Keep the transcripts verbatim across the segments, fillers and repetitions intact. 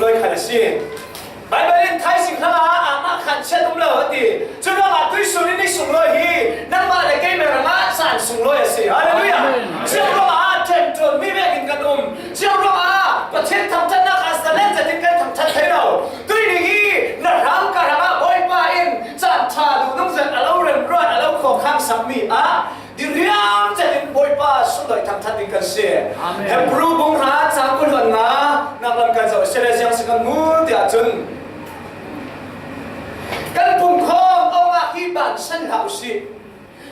Lawi khat a si. Bible in thaizing hrangah amah khan chiat um lo a ti. Curuangah tuisun in i sunglawi hi nangmah le keimah rangah caan sunglawi a si. Halleluiah. Amen. Ziang ruangah ṭhen ṭuan mi vekin kan um. Ziang ruangah Pathian thangṭhatnak ah zalen zetin kan thangṭhat thei lo. Tuini hi na hrang ka hrangah Bawipa in caan ṭha duhnung zet a lo remruat, a lo khawkhang sakmi ah diriam zetin Bawipa sunglawi thangṭhat ding kan si. Amen. Hebru bung hra cang kul hluan nga nak lam kan zoh si le ziang si kan hmu tiah cun kan pumkhawm awngah hi bansan hlah usih.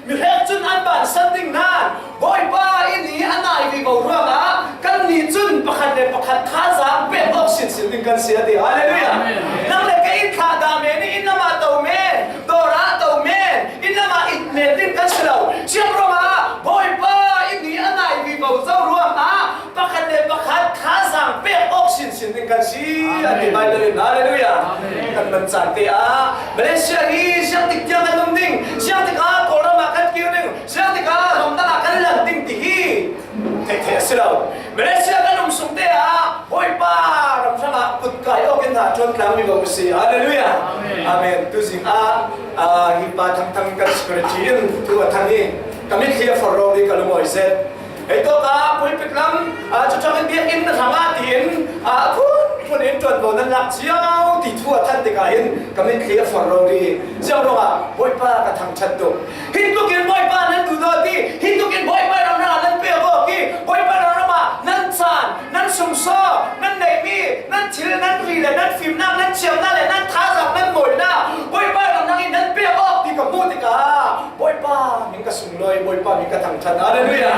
Mi hrek cun an bansan ding nain Bawipa in hi a nai vivo ruangah kannih cun pakhat le pakhat thazaang pek awk sinsin ding kan si a ti. Halleluiah. Amen. Nang le kei in thlah dah men i inn lamah to men, dawr ah to men, inn lamah it men ding kan si lo. Ziang ruangah Bawipa in hi a nai vivo zo ruangah pakhat le pakhat thazaang pek awk sinsin ding kan si a ti Bible in. Halleluiah. Amen. Kan man caan te ah Malaysia hi ziangtik tiang kan um ding, ziangtik ah Kawlram ah kan kir ding, ziangtik ah ramdang ah kan lang ding ti hi theih theih a si lo. Malaysia kan um sung te ah Bawipa ram hrangah kut kai awk in hna ṭuan tlang vivo a si. Halleluiah. Amen. Amen. Tuzing ah, ah, hi pa thangthang kan secretary in thu a thang hi ka mitthli a for rori ka lungawi zet. Hei tawk ah pulpit lam, ah, cu ṭang in biakinn na hrang ah tiin, ah, a phunphun in ṭuanvo nan lak cio ti thu a than tikah hin ka mitthli a for rori. Ziang ruangah Bawipa ka thangṭhat tuk. Hi tukin Bawipa nan duhdaw ti, hi tukin Bawipa ram hrangah nan pek awk i Bawipa ram hrangah nan caan, nan sumsaw, nan neihmi, nan thil, nan ri le nan fimnak, nan thiamnak le nan thazaang, nan mawinak Bawipa ram hrang in nan pek awk ti ka hmuh tikah Bawipa min ka sunglawi, Bawipa min ka thangṭhat. Halleluiah.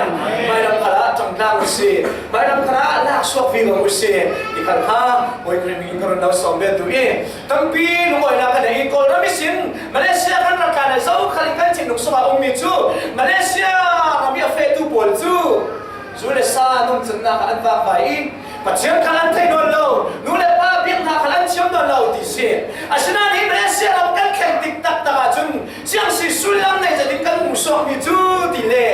Mailam khalah ṭangtlang u si, mailam khalah laksuak vivo u si ti khal kha Bawi Khrih min in ka run lo sawm ve tu i tampi lungawinak ka nei i Kawlram ihsin Malaysia kan rak tlan a zokhal in kan thinlung sungah a ummi cu Malaysia ram i a fehtu pawl cu zu le sa nungcunnak ah an vakvai i Pathian khal an thei nawn lo, nu le pa biaknak khal an thiam nawn lo ti si. Asinain hi Malaysia ram kan thleng tik taktak ahcun siangsi sullam nei zetin kan hmuhsuakmi cu ti le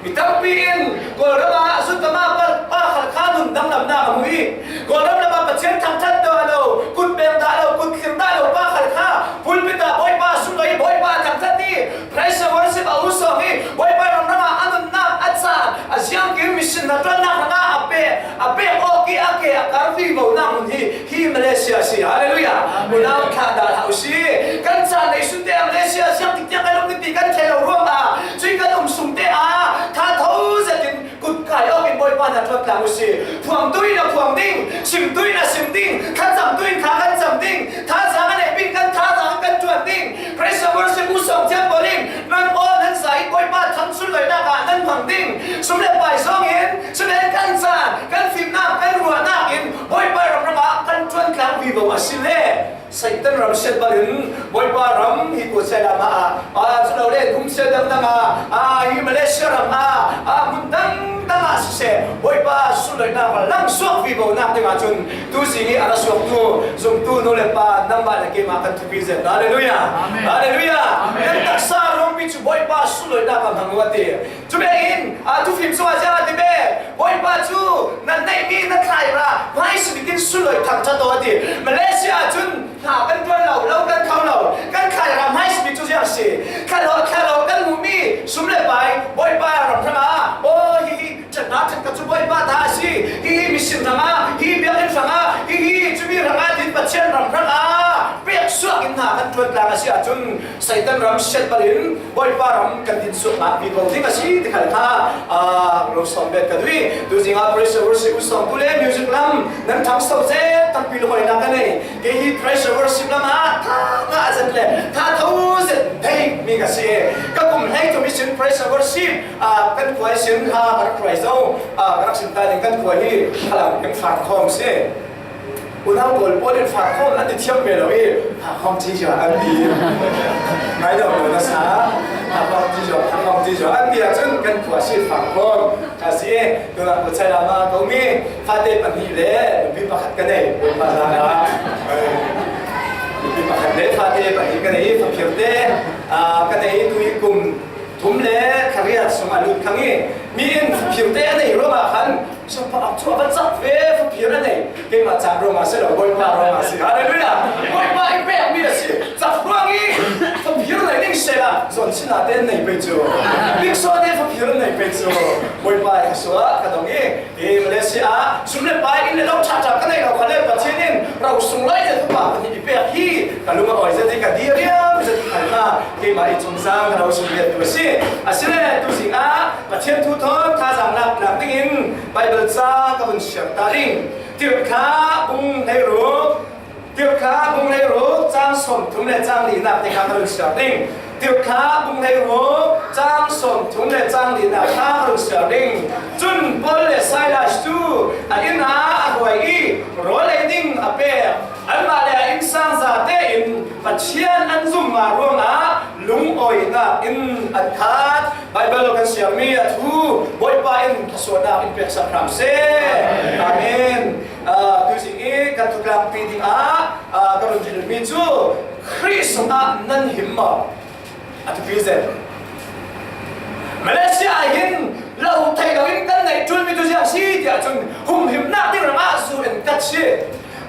mi tampi in Kawlram ah zutama pa, pa khal kha nun danglamnak a hmu i Kawlram lam ah Pathian thangṭhat dah lo, kut peng dah lo, kut thlir dah lo pa khal kha pulpit ah Bawipa sunglawi Bawipa thangṭhat i praise and worship a usawng i Bawipa ram hrangah a nunnak a caan a ziangkim mission hnaṭuannak hrangah a pek, a pek awk i a ke a kar vivonak hmun hi hi Malaysia a si. Halleluiah. Amen. Unau thlah dah hlah u si. Kan caan neisun te ah Malaysia ziangtik tiang kan um ding ti kan thei lo ruangah cui kan um sung te ah thatho zetin kut kai awk in Bawipa hna ṭuan tlang u si. Phuangtu in a phuang ding, simtu in a sim ding, thlacamtu in thla kan cam ding, thazaang a neihmi in kan thazaang kan ṭuan ding. Praise and worship u sawng thiam pawl in nan aw nan za in Bawipa thangchun loinak ah nan hmang ding. Sum le pai zong in, cule kan caan, kan fimnak, kan ruahnak in Bawipa ram hrangah kan ṭuan tlang vivo a si le Satan ram siat bal in Bawipa ram hi Kawlchai lam ah, ah, cu lo le kumsia dangdang ah, ah, hi Malaysia ram ah, ah, hmun dangdang ah siseh, Bawipa sunloihnak a langsuak vivonak ding ahcun tuzing i a ra suaktu zumtu nu le pa nangmah le keimah kan thupi zet. Halleluiah. Amen. Halleluiah. Amen. Nan taksa ruangpi cu Bawipa sunloihnak a hmang u a ti. Cu vekin, aa, thufim sungah ziang a ti ve, Bawipa cu nan neihmi na thlaira hmaisabik in sunlawih thangṭhat aw a ti. Malaysia ahcun hna kan ṭuan lo, lo kan kho lo, kan thlaira hmaisabik cu ziang a si. Thla lo, thla lo kan hmuhmi sum le pai Bawipa ram hrangah, aw, hihi ṭhat hna ṭhat ka cu Bawipa ta a si, hihi mission hrangah, hi biakinn hrangah, hihi cumi hrangah, tin Pathian ram hrangah peksuak in hna kan ṭuan tlang a si ahcun, Satan ram siat bal in Bawipa ram kan dinsuak ngah vivo ding a si ti khal kha, aa, lo sawm bet ka duh i, tuzing ah praise and worship u sawmtu le music lam nan ṭhangso zet tampi lungawinak ka nei. Kei hi praise and worship lam ah tha ngah zet le tha tho zet thei mi ka si. Ka kum hleithum ihsin praise and worship, aa, kan khua ihsin ha ka rak hruai zo, aa, ka rak sim ta ding kan khua hi Khalam kan far khawm si. Unau pawl pawl in fak khawm an ti thiam ve lo i, fak khawm ci zia an ti. Ngai lo lo na sa, fak khawm ci zia, fak khawm ci zia an ti ahcun kan khua si fak khawm a si. Tunah Kawlchai lam ah ka um i, fate pahnih le nupi pakhat ka nei, Bawipa hla ah. Nupi pakhat le fate pahnih ka nei i, faphir te, aa, ka nei i, tu i kum Thum le thariat sung a lut kha hi. Mi in faphir te a nei ruangah khan, "Siapa, a chu a va chak ve, faphir a nei. Keimah chak ruangah si lo, Bawipa ruangah si." Halleluiah. Bawipa i pek mi a si. Chak ruang hi, faphir nei ding sela, zon sila te nei pei chu. Bikso te faphir nei pei chu. Bawipa i ka suah ka dong hi. Hi Malaysia ah sum le pai, inn le lo ṭha ṭha ka nei lo kha le, Pathian in ro sung lai zet pa pahnih i pek hi. Ka lung a awi zet hi, ka dir riam zet hi kha. Keimah i chungchang ka lo sum liat tu a si. A si le, tu zing ah Pathian thu thawn thazaang lak lak dingin Bible ca ka vun siar ta ding. Tirhthlah bung hleiruk, Tirhthlah bung hleiruk, chang sawmthum le chang linak te kha ka run siar ding. Tirhthlah bung hleiruk, chang sawmthum le chang linak kha ka run siar ding. Cun Paul le Silas cu a inn ah a hruai i rawl ei ding a pek. Anmah le a innsang zate in Pathian an zumh ruangah lungawinak in an khat. Baibal kan siarmi a thu Bawipa in thluasuahnak in peksak hram seh. Amen. Ah, tuzing i kan thutlangpi dingah, ah, ka run hrilmi cu Khrih sungah nan him maw? A thupi zen. Malaysia ah hin lo thei loin kan neih ṭulmi tu ziang si tiah cun humhimnak ding rangah zu in kat si.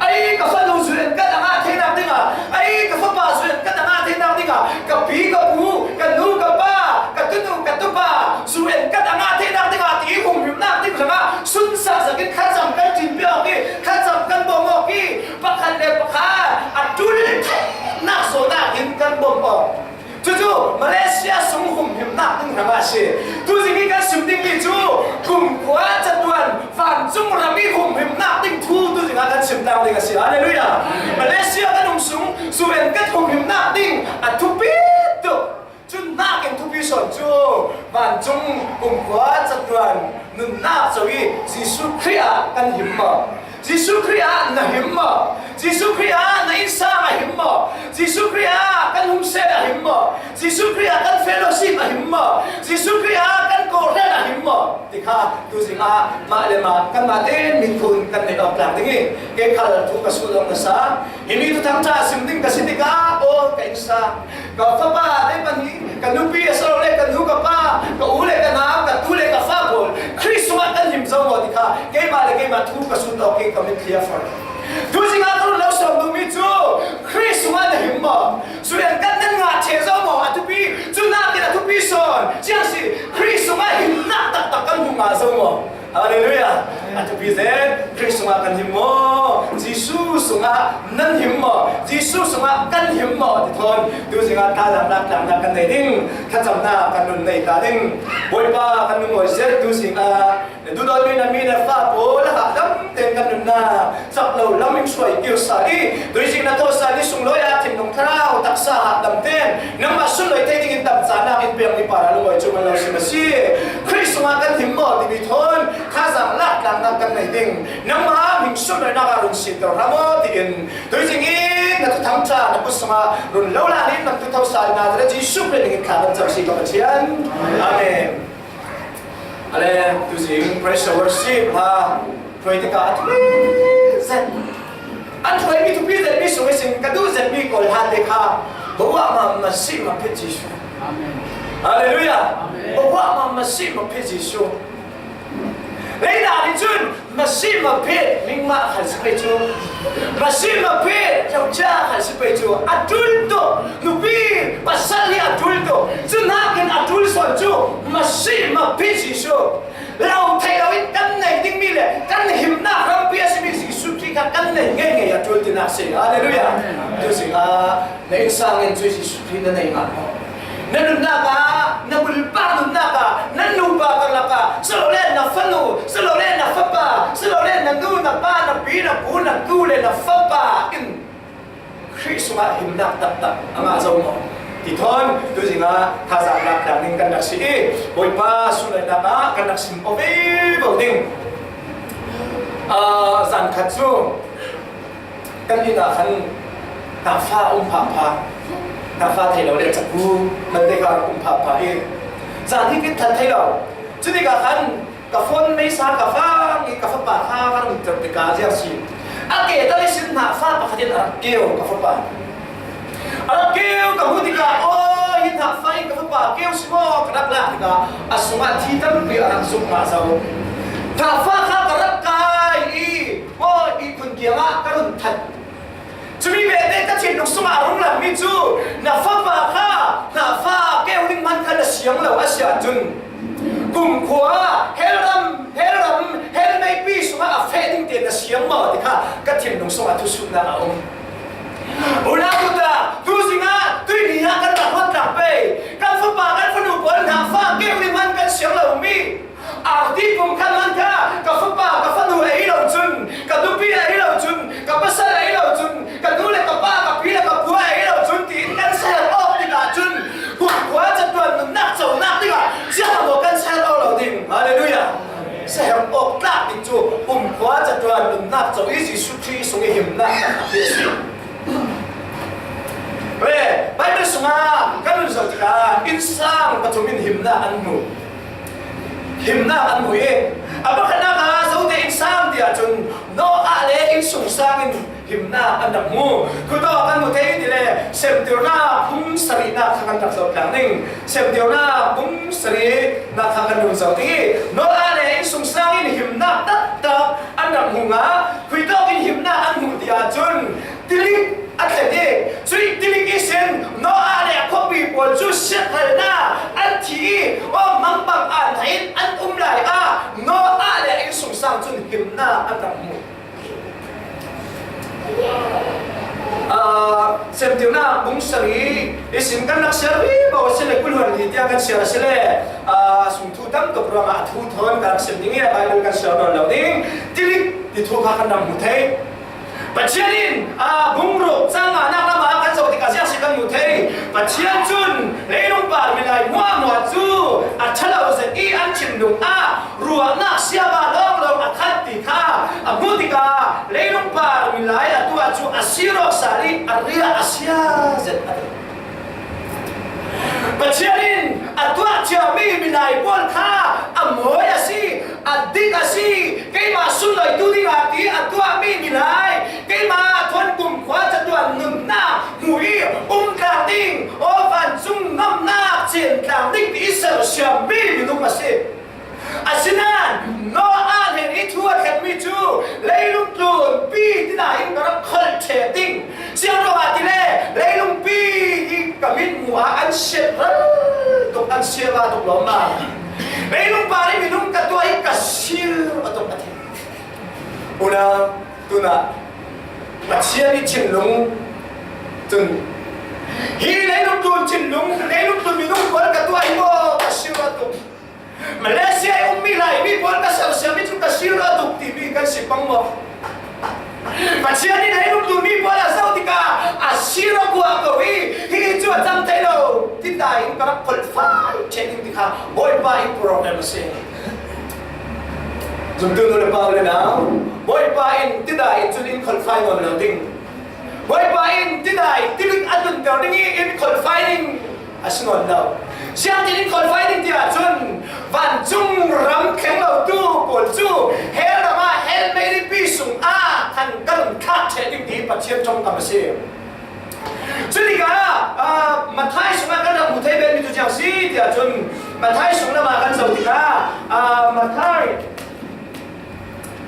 Ei, ka fanu zu in kat a ngah theinak dingah, ei, ka fapa zu in kat a ngah theinak dingah, ka pi, ka pu, ka nu, ka pa, ka tunu, ka tupa zu in kat a ngah theinak dingah ti humhimnak ding rangah sunsak zet in thlacam kan ṭinpi awk i, thlacam kan bawm awk i, pakhat le pakhat a ṭul theinak zawhnak in kan bawm awk. Cucu Malaysia sung humhimnak ding hrangah a si. Tuzing hi kan sim dingmi cu kumkhua catuan vancung ram i humhimnak ding thu tuzing ah kan sim tlang ding a si. Halleluiah. Malaysia kan um sung zu in kan humhimnak ding a thupi tuk. Cun nakin thupi sawn cu vancung kumkhua catuan nunnak co i Jesuh Khrih ah kan him maw? Jesuh Khrih ah na him maw? Jesuh Khrih ah na innsang a him maw? Jesuh Khrih ah kan hung sel a him maw? Jesuh Khrih ah kan fellowship a him maw? Jesuh Khrih ah kan kawhhran a him maw? Ti kha tuzing ah mah le mah kanmah tein miphun kan neih awk tlak ding i, kei khal thu ka sulh awk hmasa. Himi thuthang ṭha sim ding ka si tikah, aw ka innsang, ka fapa te pahnih, ka nupi a si lo le ka nu ka pa, ka u le ka nau, ka tu le ka fa pawl Khrih sungah kan him zo maw ti kha keimah le keimah thu ka sut awk i ka mitthli a for. Tuzing ah ka run lo sawm duhmi cu Khrih sungah na him maw? Zu in kat nan ngah ṭheh zo maw? A thupi, cu nakin a thupi sawn ziang si, Khrih sungah himnak taktak kan hmuh ngah zo maw? Halleluiah. A thupi zen, Khrih sungah kan him maw? Jesuh sungah nan him maw? Jesuh sungah kan him maw? Ti thawn tuzing ah thazaang lak tlangnak kan nei ding, thlacamnak kan nun nei ta ding. Bawipa kan lungawi zet tuzing ah na duhdawtmi na mi na fa pawl a hahdam tein kan nunnak cak lo lam in hruai kir sal i, tuzing na thawh sal i sunglawi ah thinlung thlarau taksa hahdam tein nangmah sunlawi thei dingin damcahnak in pekmi par ah lungawi cu kan lo sim a si. Khrih sungah kan him maw timi thawn thazaang lak tlangnak kan nei ding. Nangmah hming sunlawinak ah run sitter hram aw tiin tuzing in na thuthang ṭha na kut sungah run lo la in na thutho sal na Jesuh Khrih ning in thla kan cam si ka Pathian. Amen. Ale, tuzing praise and worship ha hruai tikah a thupi zet, an hruaimi thupi zetmi sung ihsin ka duh zetmi Kawl hla te kha, Bawipa mah masih mah phit Jesuh. Amen. Halleluiah. Amen. Bawipa mah masih mah phit Jesuh. Leidan nih cun masih mah phit mingmah khal si pei cu, masih mah phit yocia khal si pei cu, a ṭul tuk, nupi pasal hi a ṭul tuk, cu nakin a ṭul sawn cu masih mah phit Jesuh. Lo thei loin kan nei dingmi le kan himnak rampi a simi Jesuh Khrih kha kan nei ngeingei a ṭul tinak si. Halleluiah. Tuzing ah na innsang in cu Jesuh Khrih na nei ngah maw? Na nunnak ah, na bulpak nunnak ah, na nupa karlak ah, silole na fanu, silole na fapa, silole na nu, na pa, na pi, na pu, na tu le na fapa in Khrih sungah himnak taktak a ngah zo maw? Ti thawn tuzing ah thazaang lak tlangnak kan rak si i, Bawipa sunlawinak ah kan rak sim aw vivo ding. Ah, zan khat cu kan inn ah khan tafa a um phapha, tafa thei lo le caku man te kha a rak um phapha i, zan hi kit thal thei lo. Cutikah khan ka phone meisa ka vang i ka fapa kha ka rung ter tikah ziang si. A ke tal ihsin hna fa pakhat in a rak keu ka fapa. A rak keu ka hmuh tikah, aw, Hi hnahfa in ka fapa keu si maw ka rak lak tikah a sungah thi tampi a rak zuk ngah zo. Hnahfa kha ka rak kai i maw i khun kiangah ka run that. Cumi vete ka thinlung sungah a rung langmi cu na fapa kha hnahfa keu ding hman kha na siang lo a si ahcun kumkhua, hell ram, hell ram, hell meipi sungah a feh ding te na siang maw ti kha ka thinlung sungah thusuhnak a um. Unau ta, tu zingah tuihni ah kan rak ruat tlang pei. Kan fapa, kan fanu pawl hnahfa keu ding hman kan siang lomi. Arti pumkhat hman kha ka fapa, ka fanu a ei lo cun, ka nupi a ei lo cun, ka pasal a ei lo cun, ka nu le ka pa, ka pi le ka pu a ei lo cun tiin kan sal awk tikah cun kumkhua caṭuan nunnak conak dingah ziangah maw kan sal awk lo ding? Hallelujah! Sal awk tlak ding cu kumkhua caṭuan nunnak co i Jesuh Khrih sung i himnak a si. Baibal sungah kan run zoh tikah innsang pathum in himnak an hmu. Himnak an hmu i a pakhatnak ah zote innsang tiah cun Noah le innsungsang in himnak an rak hmu. Khuato kan hmu thei ti le Semtirnak bung sarihnak kha kan rak zoh tlang ding. Semtirnak bung sarihnak kha kan run zoh ding i Noah le innsungsang in himnak taktak an rak hmu ngah. Khuitawk in himnak an hmu ti ahcun tilik a thlen i cuih tilik ihsin Noah le a khuapi pawl cu siathalnak an thi i aw mangbang aa in an um lai ah Noah le a innsungsang cun himnak an rak hmu. Aa, Semtirnak bung sarih ihsin kan rak siar vivo a si le kul hluan li tiang kan siar a si le aa, sungthu tam tuk ruangah a thu thawn kan rak sim ding i a Baibal kan siar nawn lo ding. Tilik ti thu kha kan rak hmu thei. Pathian in, aa, bung ruk cang nganak lamah kan zoh tikah ziang si kan hmu thei. Pathian cun leilung par milai hmuahhmuah cu a ṭhalo zet i an thinlung ah ruahnak siava lawnglawng a khat ti kha a hmuh tikah leilung par milai a tuah cu a sir awk sal i a riah a sia zet a ti. Pathian in a tuah ciami milai pawl kha a mawi a si, a dik a si. Keimah sunloitu dingah ti a tuahmi milai, keimah thawn kumkhua caṭuan nunnak hmu i um tlang ding, aw vancung ngamnak cen tlang ding ti i sersiammi minung a si. Asinain Noah hnen i thu a thlenmi cu leilung tlunpi tinain ka rak kholh ṭheh ding. Ziang ruangah ti le leilungpi i ka mit hmuh ah an siat ral tuk, an siava tuk lawmmam. Leilung par i minung ka tuah i ka sir a tuk a ti. Unau, tunah Pathian i thinlung cun hi leilung tlun thinlung, leilung tlun minung pawl ka tuah i maw ka sir a tuk. Malaysia i ummi Laimi pawl ka sersiam i cu ka sir a tuk timi kan si pang maw? Pathian in leilung tlunmi pawl a zoh tikah a sir a kuah ko i hi cu a cang thei lo. Tidai in ka rak kholhfai ṭheh ding ti kha Bawipa i program a si. Zumtu nu le pa u le nau, Bawipa in tidai in cun in kholhfai nawn lo ding. Bawipa in tidai tilik a tlunter ding i in kholhfai ding a si nawn lo. Siangtin in kholhfai ding ti ahcun vancung ram thleng lotu pawl cu hell ram ah, hell meilipi sung ah khan ka run thlak ṭheh ding ti Pathian ṭongkam a si. Cutikah, aa, Matthai sungah kan rak hmu thei vetmi cu ziang si ti ahcun Matthai sung lamah kan zoh tikah, aa, Matthai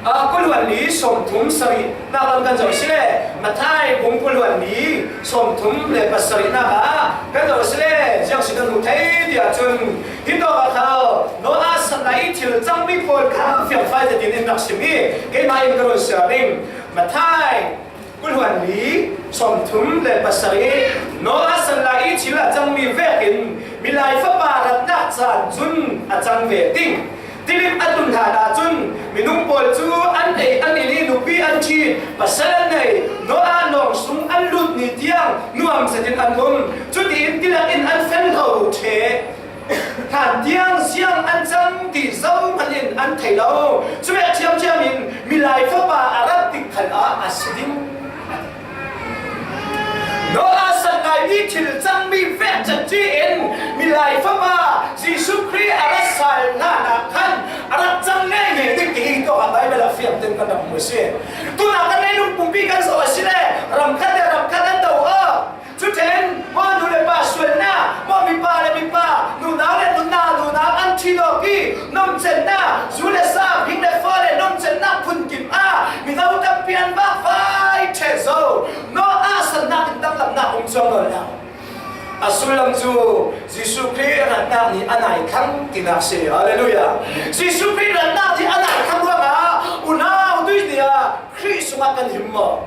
Aa, kul hluan li sawmthum sarihnak lam kan zoh a si le, Matthai bung kul hluan li sawmthum le pasarihnak ah kan zoh a si le, ziang si kan hmuh thei ti ahcun, hi tawk ah kha Noah sat lai i thil cangmi pawl kha fiangfai zetin in rak sim i, keimah in ka run siar ding. Matthai Kul hluan li sawmthum le pasarih, Noah sat lai i thil a cangmi vekin Milai Fapa ratnak caan cun a cang ve ding. Tilik a tlun hlan ahcun minung pawl cu an ei, an inn i nupi an ṭhit, pasal an nei, Noah lawng sung an lut ni tiang nuam zetin an um. Cutiin tilak in an fel hlo ṭheh. Hlan tiang ziang an cang ti zohhmanh in an thei lo. Cuvek ṭhiamṭhiam in Milai Fapa a rat tik khalah a si ding. Noah sat lai i thil cangmi vek cangci in Milai Fapa Jesuh Khrih a rat sal hlan ah khan a rak cang ngei ngei ding ti hi tawk ah Baibal ah fiang tein kan rak hmu a si. Tunah kan leilung pumpi kan zoh a si le ram khat le ram khat an do aw. Cutin maw nu le pa sualnak, maw Nomchenna, zu le sa, hing le fa le nomchenna phun kim a, mino tampi an vak vai ṭheh zo. Noah sannak in danglamnak um cuang nawn lo. A sullam cu Jesuh Khrih ratnak ni a nai thlang tinak si. Halleluiah. Jesuh Khrih ratnak ni a nai thlang ruangah unau tuihni ah Khrih sungah kan him maw?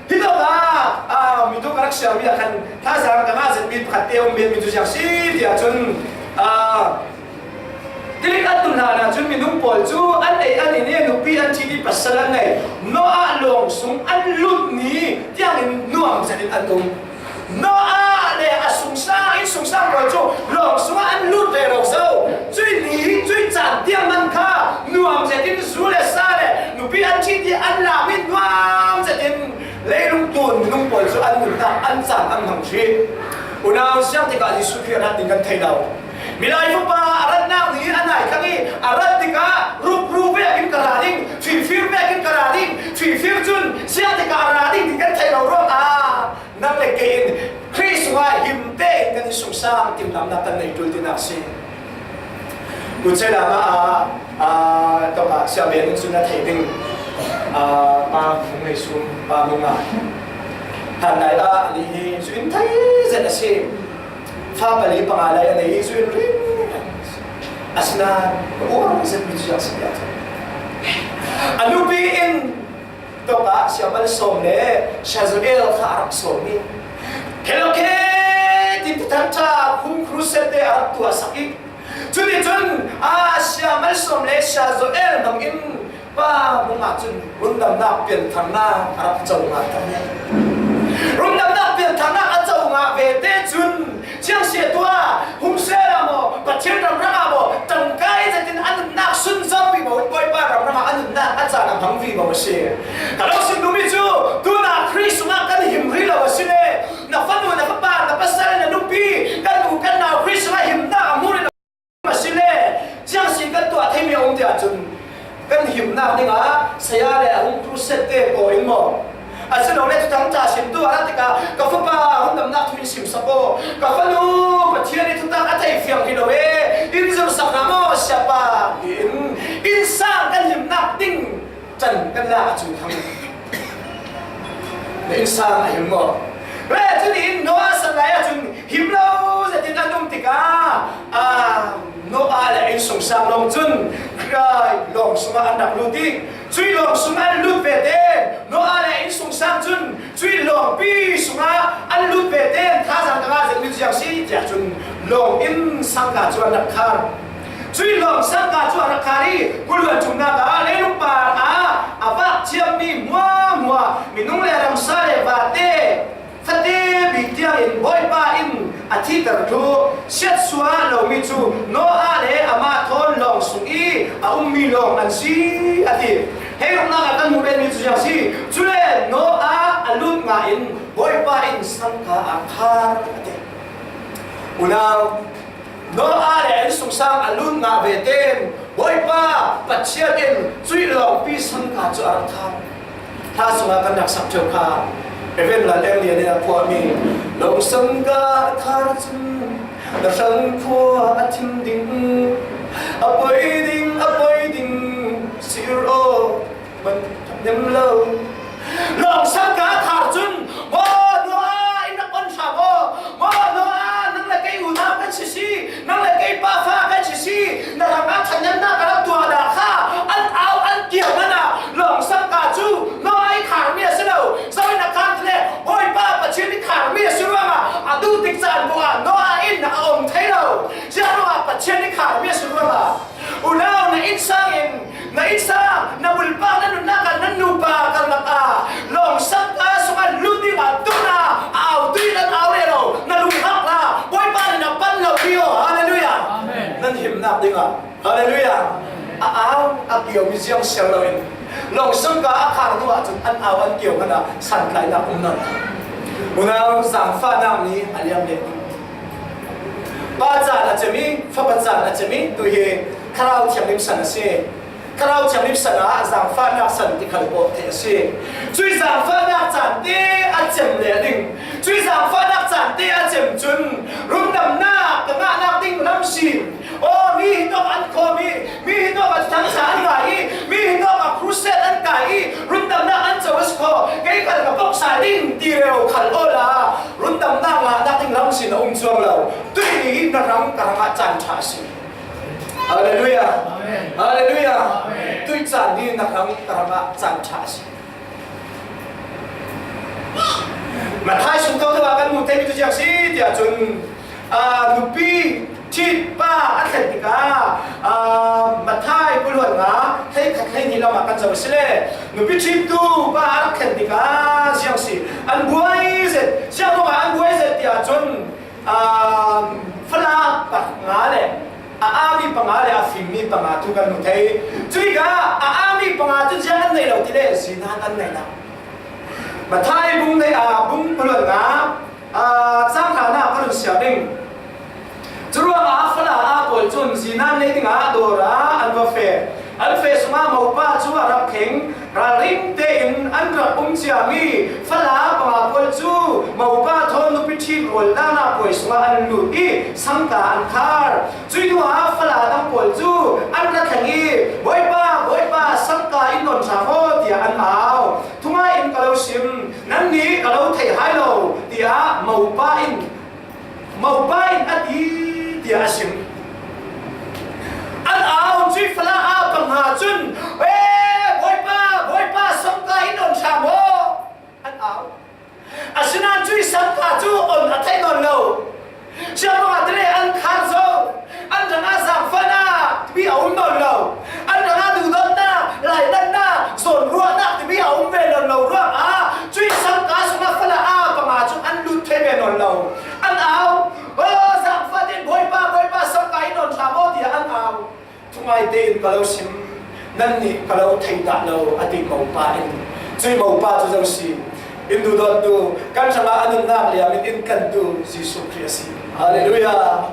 Hi tawkah, ah, mi tu ka rak siarmi ah khan thazaang ka ngah zetmi pakhat te a um, mi tu ziang si tiah cun, ah, tilik an tun hlan ahcun minung pawl cu an ei an in i nupi an ṭhit i pasal an ngei. Noah lawng sung an lut ni tiangin nuam zetin an um. Noah le a sungsang, innsungsang pawl cu lawng sungah an lut rero zo. Cuih ni, cuih caan tiang man kha nuam zetin zu le sa le nupi an ṭhit i an lam i nuam zetin leilung tlun minung pawl cu an nunnak an caan an hmang ṭhit. Unau siang tikah Jesuh Khrih a rat ding kan thei lo. Milai Fapa a ratnak ni a nai thlang i a rat tikah rukru vekin ka ra ding, fimfir vekin ka ra ding, fimfir cun siang tikah a ra ding ti kan thei lo ruangah nang le kei in Khrih sungah him tein kan i sungsang timhlamhnak kan nei ṭul tinak si. Kuchela mah a, a, tawkah siabia ning cun a thei ding, a, pa hmung nei sum, pa hmung a. Hlan lai ah a nih hi zu in thei zet a si. Fa pali panga lai a nei hi zu in ring. Asinain ka uar zet mi cu a si. A nupi in tawkah siamal sawm le Shazeel kha a rak sawm i, khe lo khe tin Thuthang ṭha hum crusade te a rak tuahsak i, cuticun a siamal sawm le Shazeel hmangin pa hmung ahcun rundamnak pianthaknak a rak co ngah. Rundamnak pianthaknak a co ngah ve te cun, ciang si a tuah, hung seh ah maw, Pathian ramrang ah maw, tangkai zetin a nunnak sunzawm vivo, Bawipa ramrang ah a nunnak a caan a hmang vivo a si. Ka lo sim duhmi cu, tunah Khrih sungah kan him rih lo a si le, na fanu, na fapa, na pasal, na nupi, kan u, kan nau Khrih sungah himnak a hmu rih lo a si le, ciang si kan tuah theimi a um ti ahcun, kan himnak dingah saya le a hung crusade te kaw in maw? Asilole Thuthang ṭha simtu a ra tikah, ka fapa rundamnak thu in simsak aw. Ka fanu Pathian i thutak a thei fiang hi lo e, in zirhsak hna maw, siapa? Tiin innsang kan himnak ding can kan lak a cu thang. Na innsang a him maw? Le cun in Noah san lai ahcun him lo zetin an um tikah, aa, Noah le a innsungsang lawng cun Khrih lawng sungah an rak lut i, cuih lawng sungah an lut ve te, Noah le a innsungsang cun cuih lawngpi sungah an lut ve te, thazaang ka ngah zetmi cu ziang si tiah cun lawng in sangka cu an rak khar. Cuih lawng sangka cu a rak khar i, kuluan ṭumnak ah leilung par ah a vak ciammi hmuahhmuah, minung le ramsa le vate, fate bik tiangin Bawipa in a thihter thluh, siatsuah lomi cu Noah le amah thawn lawng sung i a ummi lawng an si, a ti. Hei ruknak ah kan hmuh rihmi cu ziang si, cule Noah a lut ngah in Bawipa in sangka a khar, a ti. Unau, Noah le a innsungsang a lut ngah ve tein Bawipa Pathian in cuih lawngpi sangka cu a rak khar. Hla sungah kan rak sak ṭheu kha Reverend Lal Eng Lian in a phuahmi, lawng sangka a khar cun na hrang khua a thim ding, a poi ding, a poi ding, sir aw. Hman nem lo. Lawng sangka a khar cun, maw Noah, in rak on hram aw. Maw Noah, nang le kei unau kan si si, nang le kei pa fa kan si si, na hrangah ṭhatnamnak ka rak tuah dah kha, an au an kio hmanh ah lawng sangka cu Noah i kharmi a si lo. Zo in a khar ti le, Bawipa Pathian i kharmi a si ruangah a duh tik caan paoh ah Noah in a om thei lo. Ziah ruangah Pathian i kharmi a si ruangah. Unau, na innsang in, na innsang, na bulpak, na nunnak ah, na nupa karlak ah lawng sangka sungah lut dingah tun ah a au tuih nan au rero, na lunghak hlah, Bawipa nih na pan lo ti aw. Halleluiah. Amen. Nan himnak dingah. Halleluiah. A au a kio mi ziang siar loin lawng sangka a khar hnu ahcun an au an kio hmanh ah santlaihnak um nawn. Unau, zaangfahnak nih a liam deuh. Pa caan a cem i, fapa caan a cem i, tu hi Thlarau Thianghlim san a si. Thlarau Thianghlim san ah zaangfahnak san ti khal pawh theih a si. Cuih zaangfahnak caan te a cem leh ding. Cuih zaangfahnak caan te a cem cun rundamnak ka ngahnak ding lam si. Aw, mi hi tawk an khawm hi, mi hi tawk a thangsa an ngai hi, mi hi tawk a crusade an kai hi, rundamna an co a si khaw, kei khal ka pawksa ding ti reu khal awla, rundamna ngahnak ding lam sin a um cuang lo. Tui ni hi na hrang ka hrangah caan ṭha a si. Halleluiah. Halleluiah. Tui caan hi na hrang ka hrangah caan ṭha a si. Matthai sung thotho ah kan hmuh theihmi cu ziang si tiah cun, aa, nupi ṭhit pa a thlen tikah, aa, Matthai kul hluan nga hleikhat hleihnih lam ah kan zoh a si le nupi ṭhittu pa a rak thlen tikah ziang si an buai zet, ziang ruangah an buai zet tiah cun, aa, fala panga le a aami panga le a fimmi panga thu kan hmu thei. Cutikah a aami panga cu ziang an nei lo ti le zinan an nei lo. Matthai bung hleihnih, aa, bung kul hluan nga, aa, cang hlan ah ka run siar ding. Curuangah fala aa pawl cun zinan nei dingah dawr ah an va feh. An feh sungah mopa cu a rak thleng. Ralring tein an rak um ciami fala panga pawl cu mopa thawn nupi ṭhit rual dan ah puai sungah an lut i sangka an khar. Cuih hnuah fala dang pawl cu an ra thleng i, "Bawipa, Bawipa, sangka in nawn ṭha maw?" tiah an au. "Thungai in ka lo sim, nannih ka lo theih hai lo," tiah mopa in, mopa in a ti, tiah a sim. An au, cuih fala aa panga cun, "E, Bawipa, Bawipa, sangka in nawn ṭha maw?" an au. Asinain cuih sangka cu on a theih nawn lo. Siangpahrang te le an khar zo. An hrangah zaangfahnak timi a um nawn lo. An hrangah duhdawtnak, lainatnak, zawnruahnak timi a um ve nawn lo ruangah cuih sangka sungah fala aa panga cu an lut thei ve nawn lo. An au, "Aw, zaangfah tein Bawipa, Bawipa, sangka in nawn ṭha maw?" tiah an au. "Thungai tein ka lo sim, nannih ka lo thei dah lo," a ti mopa in. Cuih mopa cu zo si. In duhdawttu, kan hrangah a nunnak liam in in tlantu Jesuh Khrih a si. Halleluiah.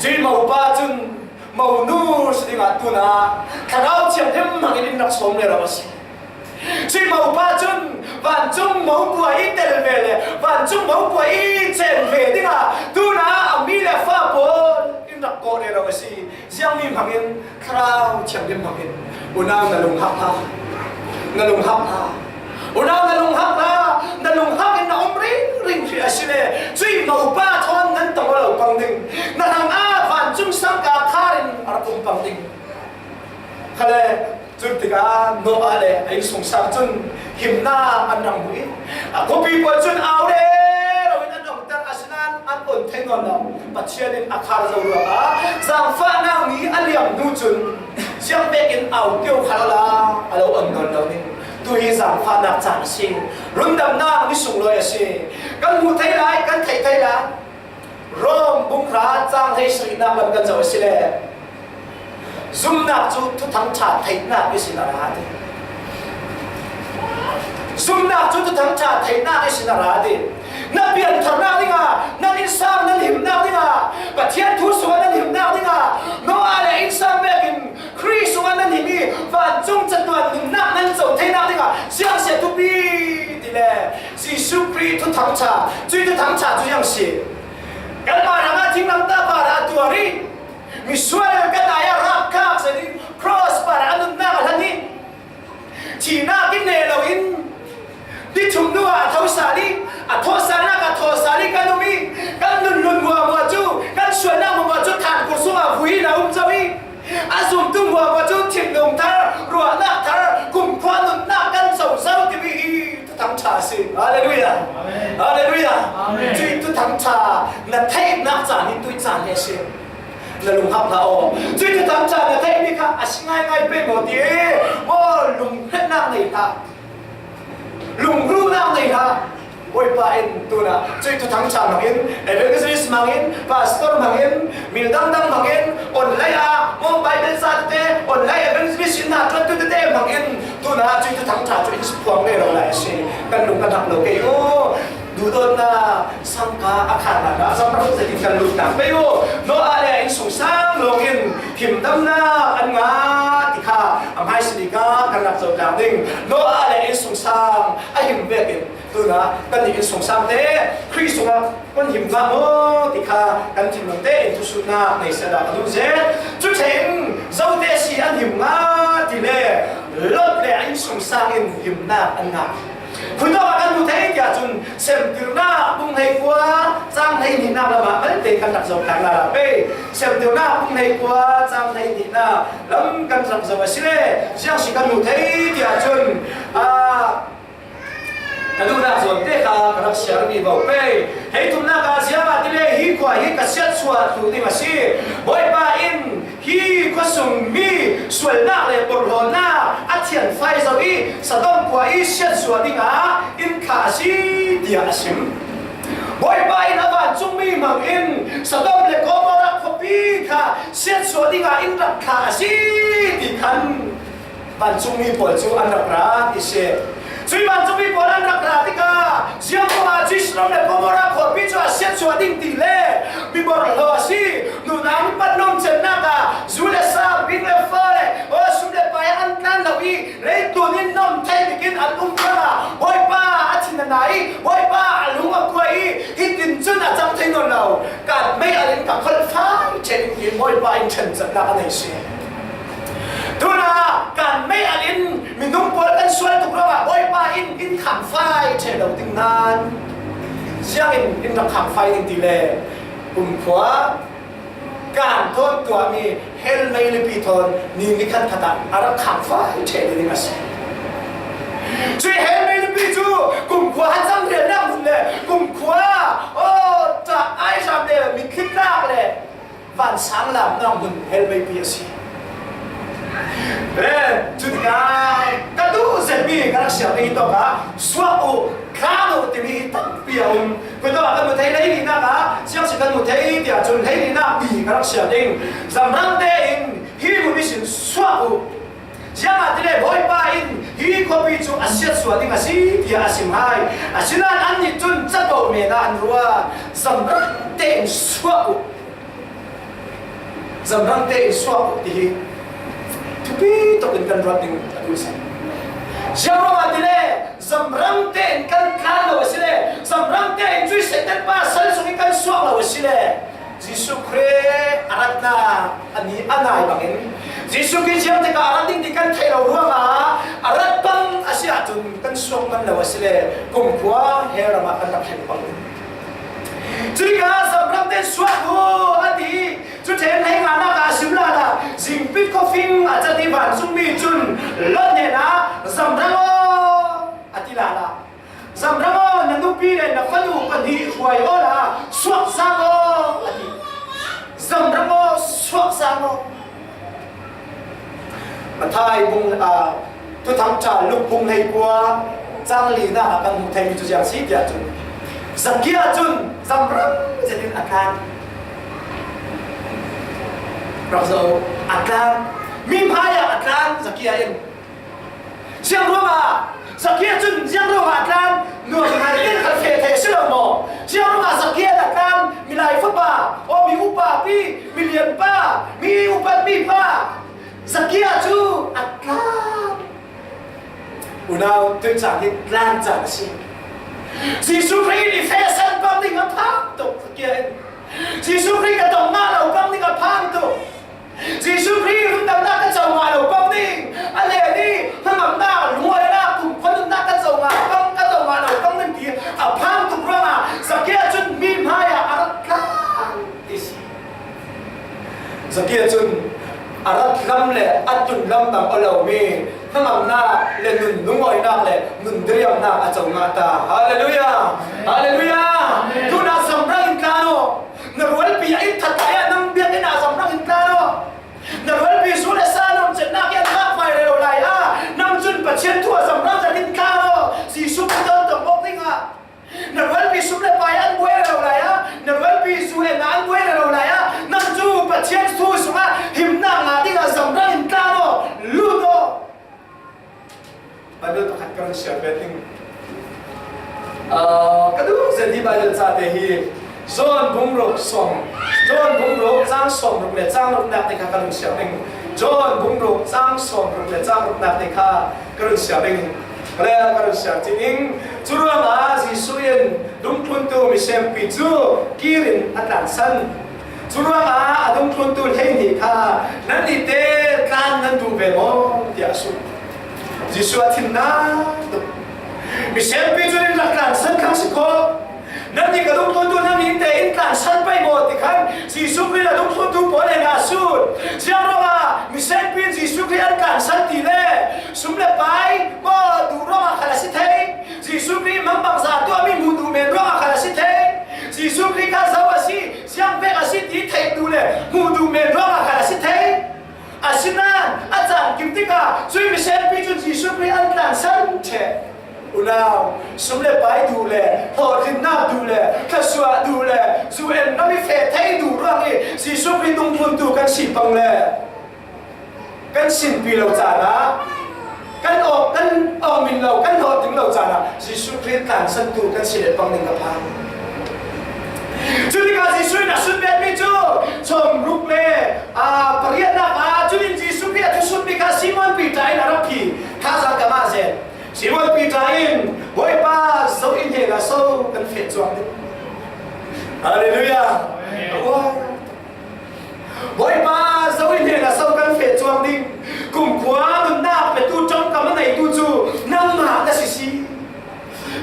Cuih mopa cun monu si dingah tunah Thlarau Thianghlim hmangin in rak sawm lero a si. Cuih mopa cun vancung mopuai i tel ve le vancung mopuai i cen ve dingah tunah a mi le fa pawl in rak kawh rero a si. Ziangmi hmangin, Thlarau Thianghlim hmangin, unau na lunghak hlah, na lunghak hlah, unau na lunghak hlah, na lunghak in na um ringring hrih a si le, cuih mopa thawn nan tong aw lo pang ding, na hrangah vancung sangka khar in a rak um pang ding. Khale, cu tikah Noah le a innsungsang cun himnak an rak hmu i, a khuapi pawl cun au rero in an ongter, asinain an on thei nawn lo. Pathian in a khar zo ruangah zaangfahnak ni a liam hnu cun ziang vekin au tio khal awla a lo on nawn lo ding. Tu hi zaangfahnak caan a si. Rundamnak ni sunglawi a si. Kan hmuh thei lai, kan theih thei lai. Rom bung hra cang hleisarihnak lam kan zoh a si le zumnak cu Thuthang ṭha theihnak ihsin a ra ti. Zumnak cu Thuthang ṭha theihnak ihsin a ra ti. Na piantharnak dingah, nan innsang nan himnak dingah, Pathian thu sungah nan himnak dingah, Noah le innsang vekin Khrih sungah nan him i vancung catuan nunnak nan co theinak dingah siangsia thupi ti le Jesuh Khrih Thuthang ṭha, cuih Thuthang ṭha cu ziang si. Kanmah hrangah thinglamtah parah a tuar i misual kan ai ah rap khak zet in cross parah a nunnak a hlan i thihnak in neh loin ni thum hnu ah a tho sal i a thawh salnak a thawh sal i kan um i kan nunlun muahmuah cu kan sualnak muahmuah cu thankur sungah vui in a um zo i a zumtu muahmuah cu thinlung thar, ruahnak thar, kumkhua nunnak kan co zo timi hi Thuthang ṭha a si. Halleluiah. Halleluiah. Cuih Thuthang ṭha na theihnak caan hi tuih caan hi a si. Na lunghak hlah aw. Cuih Thuthang ṭha na theihmi kha a si ngaingai pei maw ti? Maw lunghrennak nei hlah. Lunghruhnak nei hlah. Bawipa in tunah cuih Thuthang ṭha hmangin, evangelist hmangin, pastor hmangin, mi dangdang hmangin, online ah maw Bible ca tete, online evangelist in hna ṭuantu tete hmangin tunah cuih Thuthang ṭha cu in si phuang rero lai a si. Kan lung kan hak lo kei u. Duhdawtnak sangka a khannak ah a zamrang zetin kan lutnak pei u. Noah le a innsungsang lawngin himdamnak an ngah ti kha a hmaisabik ah kan rak zoh tlang ding. Noah le a innsungsang a him vekin Tuna kan nih innsungsangte Khrih sungah kan him ngah maw ti kha kan thinlungte in thusutna nei sehla ka duh zel. Cuthein zote si an him ngah ti le Lot le a innsungsang in himnak an ngah. Khuitawkah kan hmu thei ti ahcun Semtirnak bung hleikua cang hleihnihnak lamah malte kan rak zoh tlak lala pei. Semtirnak bung hleikua cang hleihnihnak lam kan rak zoh a si le ziang si kan hmu thei ti ahcun, aa, ka duhnak zawnte kha ka rak siar vivo pei. Hei thumnak ah ziangahtile hi khua hi ka siatsuah tu ding a si. Bawipa in hi khuasung mi sualnak le porhlawtnak a thianfai zo i Sodom khua i siatsuah dingah in thlah a si, tiah a sim. Bawipa in a vancungmi hmang in Sodom le Gomorrah khuapi kha siatsuah dingah in rak thlah a si ti khan vancungmi pawl cu an rak ra ti si. Cui vancungmi pawl an rak ra tikah ziangruangah cui Sodom le Gomorrah khuapi cu a siatsuah ding ti le mi borhlo a si. Nunau mi pan lawmchannak ah zu le sa, bing le fa le aw, sum le pai an tlan lo i leitlun in nawm thei bikin an um ruangah Bawipa a thin a nai i Bawipa a lung a kuai i hitin cun a cang thei nawn lo. Kan mei alin ka kholh fai ṭheh in Bawipa in ṭhanchaknak a nei si. Tuna kan mei alin minung pawl kan sual tuk ruangah Bawipa in in khang fai ṭheh lo ding nan ziangin in rak khang fai ding ti le kumkhua kan thawn tuahmi hell meilipi thawn ni nikhat khat ah a rak khang fai ṭheh ding a si. Cui hell meilipi cu kumkhua a cang riannak hmun le kumkhua aw ṭah ai hram le mitthli tlak le vansang lamnak hmun hell meipi a si. Le cutikah ka duh zetmi ka rak siar ding hi tawkah suak uh, tlan uh timi hi tampi a um. Khuitawkah kan hmu thei hleihnihnak ah siangsi kan hmu thei tiah cun hleihnihnak pi ka rak siar ding. Zamrang tein hi hmun ihsin suak uh. Ziangahtile Bawipa in hi khuapi cu a siatsuah ding a si tiah a sim hai. Asinain annih cun capo men ah an ruat. Zamrang tein suak uh. Zamrang tein suak uh ti hi thupi tuk in kan ruat ding a duh si. Ziangruangah tile zamrang tein kan tlan lo a si le zamrang tein cui Satan pa sal sungin kan suak lo a si le Jesuh Khrih a ratnak a ni a nai bangin Jesuh Khrih ziang tikah a rat ding ti kan theih lo ruangah a rat bang a si ahcun kan suak man lo a si le kumkhua hell ram ah kan rak thleng bang. Cutikah zamrang tein suak uh a ti. Cuthein hei nganak ah a sim lala, zingpit khuafing a cat i vancungmi cun Lot hnenah, "Zamrang aw," a ti lala. "Zamrang aw, na nupi le na fanu pahnih hruai awla suakzang aw," a ti. "Zamrang aw, suakzang aw." Matthai bung, aa, Thuthangṭha Luk bung hleikua cang linak ah kan hmuh theimi cu ziang si tiah cun Zakia cun zamrang zetin a tlan. Rak zoh, a tlan. Mi hmai ah a tlan Zakia in. Ziangruangah Zakia cun ziangruangah a tlan. Nuam hmai in khat feh thei a si lo maw? Ziangruangah Zakia in a tlan. Milai fapa, aw, mi upa pi, milian pa, mi upat mi pa. Zakia cu a tlan. Unau tuihcaan hi tlan caan a si. Jesuh Khrih in i feh san pang ding a phang tuk Zakia in. Jesuh Khrih ka tong ngah lo pang ding a phang tuk. Jesuh Khrih rundamnak ka co ngah lo pang ding. A len i hnangamnak, lungawinak, kumkhua nunnak ka co ngah pang, ka co ngah lo pang ding ti a phang tuk ruangah Zakia cun mi hmai ah a rak tlan ti si. Zakia cun a rat lam le a tun lam bang aw lomi hnangamnak le nun lungawinak le nun diriamnak a co ngah ta. Hallelujah! Hallelujah! Tuna zamrang in tlan aw. Na rualpi a in that lai ah nang biakinn ah zamrang in tlan aw. Na rualpi zu le sa lawmchannak hi an ngah fai rero lai ah nang cun Pathian thu ah zamrang zat in tlan aw. Jesuh Khrih dawtawng awk dingah. Na rualpi sum le pai an buai rero lai ah, na rualpi zu enna an buai rero lai ah, nang cu Pathian thu sungah himnak ngah dingah zamrang in tlan aw, lut aw. Bible pakhat ka run share ve ding. Aa, ka duh zet hi Bible ca te hi John bung ruk sawm, John bung ruk cang sawm ruk le cang ruknak te kha ka run share ding. John bung ruk cang sawm ruk le cang ruknak te kha ka run share ding. Ka le ka run share cih ding. Curuangah Jesuh in dungthluntu misenpi cu kirin a tlansan. Curuangah a dungthluntu hleihnih kha, "Nannih te tlan nan duh ve maw?" tiah a sut. Jesuh a thin naktuk. "Misenpi cu nan rak tlansan thlang si khawh. Nannih ka dungthluntu nannih in te in tlansan pei maw?" ti khan Jesuh Khrih a dungthluntu pawl hnenah a sut. Ziang ruangah misenpi in Jesuh Khrih an tlansan ti le sum le pai maw duh ruangah khal a si thei. Jesuh Khrih mangbangza tuahmi hmuh duh men ruangah khal a si thei. Jesuh Khrih kha zo a si, ziangvek a si ti theih duh le hmuh duh men ruangah khal a si thei. Asinain a caan kim tikah cuih misenpi cun Jesuh Khrih an tlansan ṭheh. Unau, sum le pai duh le, hlawhtlinnak duh le, thluasuah duh le, zu en ram i feh thei duh ruang i Jesuh Khrih dungthluntu kan si pang le kan sinpi lo caan ah, kan awk, kan awk min lo, kan hlawhtling lo caan ah Jesuh Khrih tlansantu kan si le pang ding ka phang. Cutikah Jesuh in a sunbetmi cu chawmruk le, aa, pariatnak ah, cutin Jesuh Khrih a thusunmi kha Simon Piter in a rak phi. Thazaang ka mah zen. Simon Piter in, "Bawipa, zo i hnenah so kan feh cuang ding?" Hallelujah. Amen. Bawipa, zo i hnenah so kan feh cuang ding? Kumkhua nunnak petu ṭongkam a neitu cu nangmah na si si.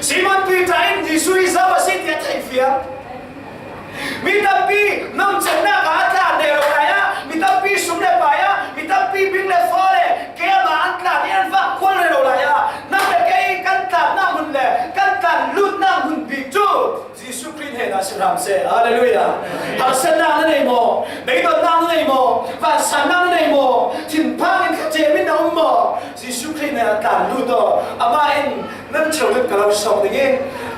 Simon Piter in Jesuh hi zo a si tiah theihfiang. Mi tampi nongchannak ah a tlan rero lai ah, mi tampi sum le pai ah, mi tampi bing le faw le keimah an tlan i an vak khual rero lai ah, nang le kei kan tlannak hmun le kan tlan lutnak hmun bik cu Jesuh Khrih hnenah si hram seh. Hallelujah. Harsatnak na nei maw? Beidonnak na nei maw? Vansannak na nei maw? Thinphang in kha cem in na um maw? Jesuh Khrih hnenah tlan lut aw. Amah in nan cheu lut ka lo sawk ding i,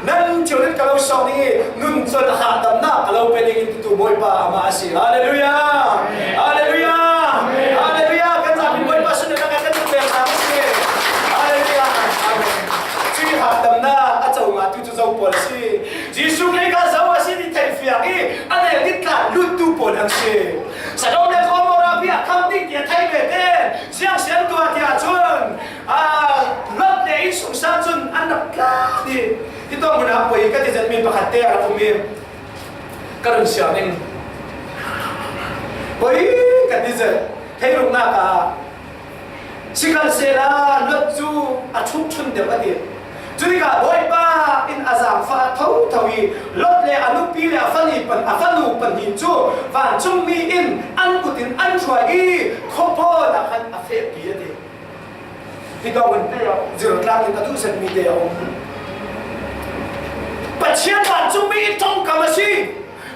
nan cheu lut ka lo sawk ding i, nun cun a hahdamnak ka lo pe ding in tutu Bawipa amah a si. Hallelujah. Hallelujah. Hallelujah. Kan zapi Bawipa sunnak kan lut ve hna a si. Hallelujah. Amen. Cuih hahdamnak a co ngah tu cu zo pawl a si. Jesuh Khrih kha zo a si ti theihfiang i a nel ding tlan luttu pawl an si. Sodom le Gomorrah bia kham ding tiah thei ve te, ziang sian tuah tiah cun, aa, Lot le innsungsang cun an rak tlan i, hi tawng hmun ah poi ka ti zetmi pakhat te a rak um i ka run siang in poi ka ti zet. Hleiruknak ah Sikhalsehla Lot cu a ṭhukṭhun deuh a ti. Cutikah Bawipa in a zaangfah thotho i Lot le a nupi le a fanu pan, a fanu pahnih cu vancungmi in an kut in an hruai i khuapawn ah khan a fehpi a ti. Hi ka hun te ah zirtlak in a duhsetmi te a um. Pathian vancungmi in ṭongkam a si.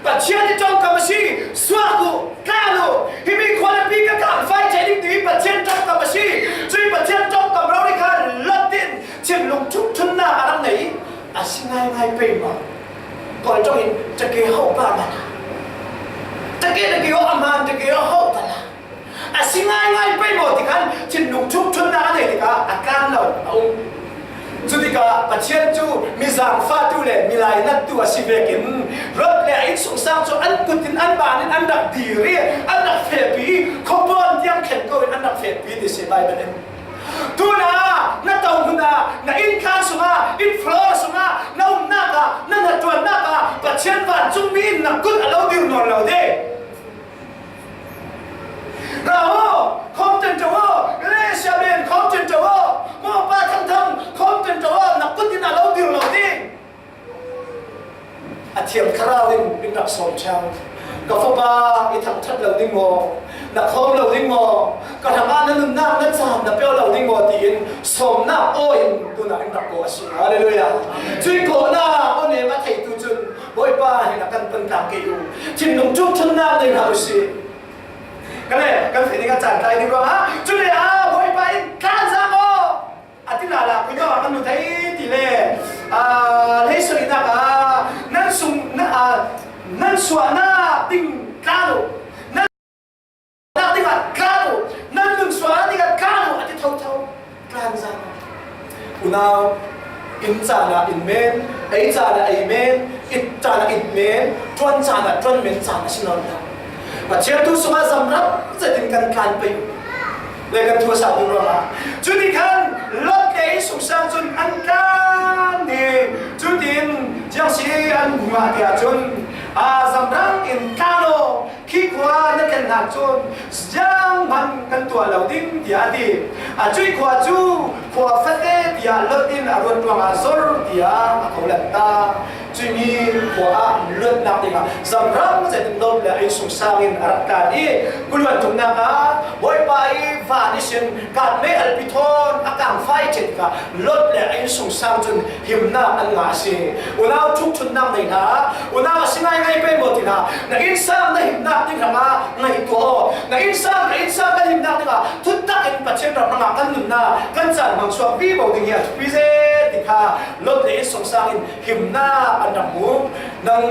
Pathian i ṭongkam a si, suak u, tlan u, himi khua le pi ka tlangfai ṭheh ding ti hi Pathian ṭongkam a si. Cui Pathian ṭongkam rori kha Lot in thinlung ṭhukṭhunnak a rak nei i a si ngaingai pei maw? Kawl ṭong in, "Ṭake ho pa man a, ṭake, ṭake ho a man, ṭake ho ho pala." A si ngaingai pei maw ti khan thinlung ṭhukṭhunnak a nei tikah a tlan lo a um. Cutikah Pathian cu mi zaangfahtu le mi lainattu a si vekin Lot le a innsungsang cu an kut in an ban in an rak dir i an rak fehpi i khuapawn tiang thlen ko in an rak fehpi ti si Baibal in. Tunah na to hmun ah, na inn thlan sungah, inn floor sungah, na umnak ah, na hnaṭuannak ah Pathian vancungmi in na kut a lo dir nawn lo ding. Ra aw, khawm ṭanṭo aw, Malaysia men khawm ṭanṭo aw, mawpa thangthang khawm ṭanṭo aw, na kut in a lo dir lo ding. A thiam thlarau in in rak sawm ṭheu. Ka fapa i thangṭhat lo ding maw? Na khawm lo ding maw? Ka hrangah na nunnak na caan na peuh lo ding maw? Tiin sawmnak aw in tunah in rak kawh a si. Hallelujah. Cui kawhnak aw nem a theitu cun Bawipa hnenah kan pan tlang kei u. Thinlung ṭhukṭhunnak nei hna u sih. Ka le, kan feh ding a caan tlai ding ruangah, cule ah Bawipa in tlanzang aw a ti lala, khui ah kan hmu thei ti le, aa, hleisarihnak ah nan sung, na, aa, nan suahnak ding tlan u. Nak dingah tlan u, nan nun suahnak dingah tlan u, a ti thotho. Tlanzang. Unau, in caan ah in men, ei caan ah ei men, it caan ah it men, ṭuan caan ah ṭuan men caan a si nawn lo. Pathian thu sungah zamrap zetin kan tlan pei u. Le kan thu a sau ding ruangah. Cuti khan Lot le innsungsang cun an tlan i an hmu ngah tiah cun, aa, zamrang in tlan aw, khi khua na thlen hna cun zianghman kan tuah lo ding, tiah a ti. A cuih khua cu khua fate tiah Lot in a ruat ruangah zor tiah a ko lan ta. Cuimi khua ah luatnak dingah zamrang zetin Lot le a innsungsang in a rak tlan i, kuluan thumnak ah Bawipa i van ihsin Karmel alpi thawn a kangfai ṭheh tikah Lot le a innsungsang cun himnak an ngah a si. Unau ṭhukṭhunnak nei hna, unau a si ngaingai pei maw ti hna. Na innsang na himnak ding hrangah ngaihtuah aw. Na innsang, na innsang kan himnak dingah thutak in Pathian ram hrangah kan nunnak, kan caan hmang chuak vivo ding hi a thupi zen ti kha Lot le innsungsang in himnak an rak hmu. Nang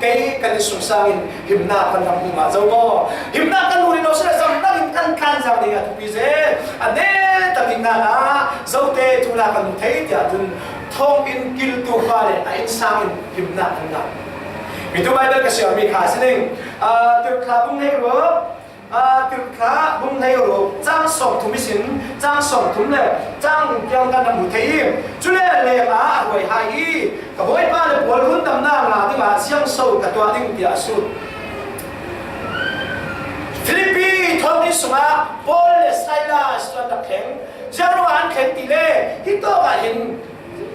kei kan innsungsang in himnak kan rak hmu ngah zo maw? Himnak kan hmu rih lo si le, zamrang in kan tlanzang ding a thupi zen. A neta biknak ah zote thuhla kan hmu thei tiah cun thonginn kiltu pa le a innsang in himnak an ngah. Mitu Baibal ka siarmi kha a si ning. Aa, Tirhthlah bung hleiruk, aa, Tirhthlah bung hleiruk, cang sawmthum ihsin cang sawmthum le cang tiang kan rak hmu thei i, cule leng ah a hruai hai i, ka bawipa le Paul rundamnak ngah dingah ziangso ka tuah ding, tiah a sut. Filipi thonginn sungah Paul le Silas cu an rak thleng. Ziang ruangah an thleng ti le, hitawk ah hin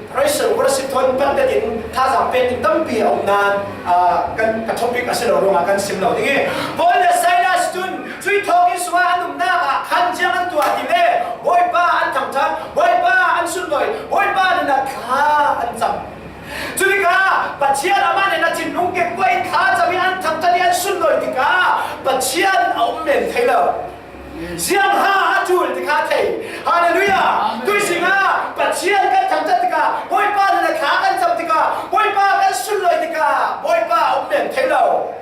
praise and worship thawn pan tein thazaang pek in tampi a um nain, aa, kan, ka topic a si lo ruangah kan sim lo ding i, Paul le Silas cun cuih thonginn sungah an umnak ah khan ziang an tuah ti le, Bawipa an thangṭhat, Bawipa an sunlawi, Bawipa nih thla an cam. Cu tikah Pathian amah nih na thinlung kekkuah in thla cam i an thangṭhat i an sunlawi tikah Pathian a um men thei lo. Ziangha a ṭul tikah thei. Hallelujah! Amen. Tuihzing ah Pathian kan thangṭhat tikah, Bawipa nih thla kan cam tikah, Bawipa kan sunlawi tikah Bawipa a um men thei lo.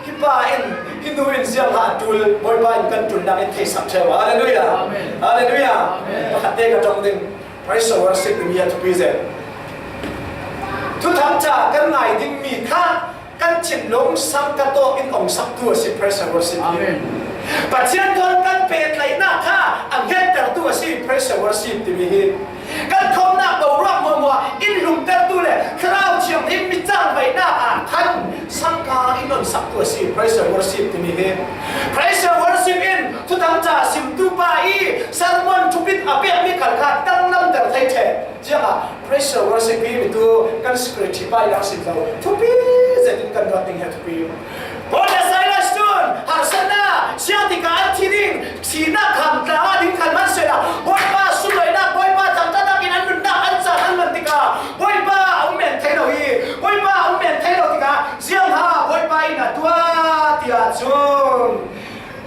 Hi pa in, hi nu in ziangha a ṭul, Bawipa in kan ṭulnak in theisak ṭheu. Hallelujah! Amen. Hallelujah! Amen. Pakhat te ka ṭong ding. Praise and worship timi a thupi zen. Thuthangṭha kan ngai dingmi kha kan thinlung sangka tawk in ong saktu a si, praise and worship hi. Amen. Pathian thawn kan pehtlaihnak kha a hngettertu a si, praise and worship timi hi. Kan khawmnak boruak hmuahhmuah in hlumtertu le Thlarau Thianghlim mi cangvaihnak ah khan sangka in ong saktu a si, praise and worship timi hi. Praise and worship in Thuthangṭha simtu pa i sermon thupit a pekmi khal kha danglamter thei ṭheh. Ziangah praise and worship hi mitu kan secretary pa i lak sim lo. Thupi zetin kan ruat ding hi a thupi. Paul le Silas cun harsatnak siang tikah an thi ding, sinak kham tlang ah ding khan hmanhsehlaw, Bawipa sunlawinak, Bawipa thangṭhatnak in an nunnak an caan an man tikah, Bawipa a um men thei lo hi, Bawipa a um men thei lo tikah, ziangha Bawipa in a tuah tiah cun,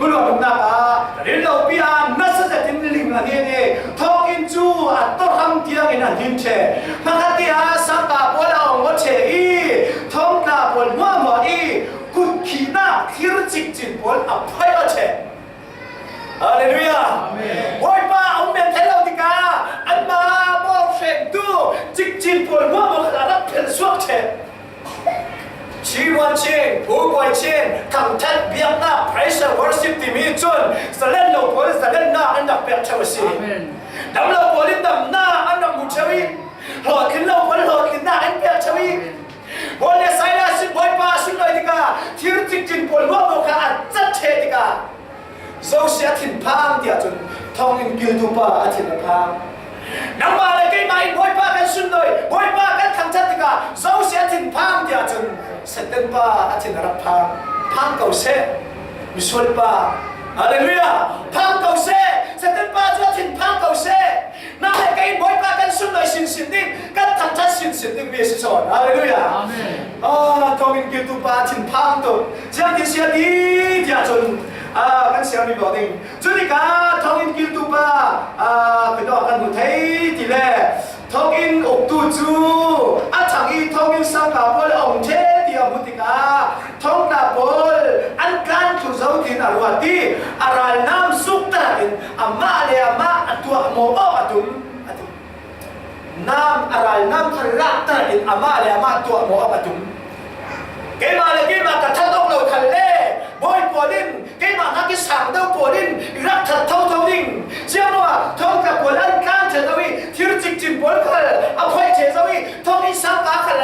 Kuluan umnak ah ril lopi ah nasa zetin ling a nin i, thonginn cu a tohram tiangin a nin ṭheh. Hmakhatte ah sangka pawl a ong aw ṭheh i, thongtla pawl hmuahhmuah i, kutkhihnak thir cikcin pawl a phoih aw ṭheh. Hallelujah! Amen. Bawipa a um men thei lo tikah anmah bawhhrentu cikcin pawl hmuahhmuah kha a rak phelh suak ṭheh. Chimuan Chin, Pu Kuai Chin, thangṭhat biaknak, praise and worship timi cun zalen lo pawl zalennak an rak pek ṭheu a si. Amen. Dam lo pawl in damnak an rak hmu ṭheu i, hlawhtlin lo pawl hlawhtlinnak an pek ṭheu i, Paul le Silas in Bawipa a sunlawi tikah thir cikcin pawl hmuahhmuah kha a cat ṭheh tikah, Zosia thinphang tiah cun thonginn kiltu pa a thin a phang. Nangmah le keimah in Bawipa kan sunlawi, Bawipa kan thangṭhat tikah Zosia thinphang tiah cun Satan pa a thin a rak phang. Phang ko seh, misual pa. Hallelujah! Phang ko seh, Satan pa cu a thin phang ko seh. Nang le kei in Bawipa kan sunlawi sinsin ding, kan thangṭhat sinsin dingmi a si sawn. Hallelujah! Amen. Ah, thonginn kiltu pa thinphang tu. Ziangtin si a ti tiah cun, ah, kan siarmi bawh ding. Cu tikah thonginn kiltu pa, ah, khuidaw kan hmu thei ti le thonginn uktu cu a thang i thonginn sangka pawl a ong ṭheh ti a hmuh tikah, thongtla pawl an tlan thluh zo tiin a ruat i, a ralnam suktak in amah le amah a tuahmawh awk a tum, a ti. Nam a ralnam kha laktak in amah le amah tuahmawh awk a tum. Keimah le keimah ka that awk lo khalle, bawi pawl in, keimah hnak i sang deuh pawl in i rak that thotho ding. Ziangruangah thongtla pawl an tlan ṭheh zo i, thir cikcin pawl khal a phoih ṭheh zo i, thonginn sangka khal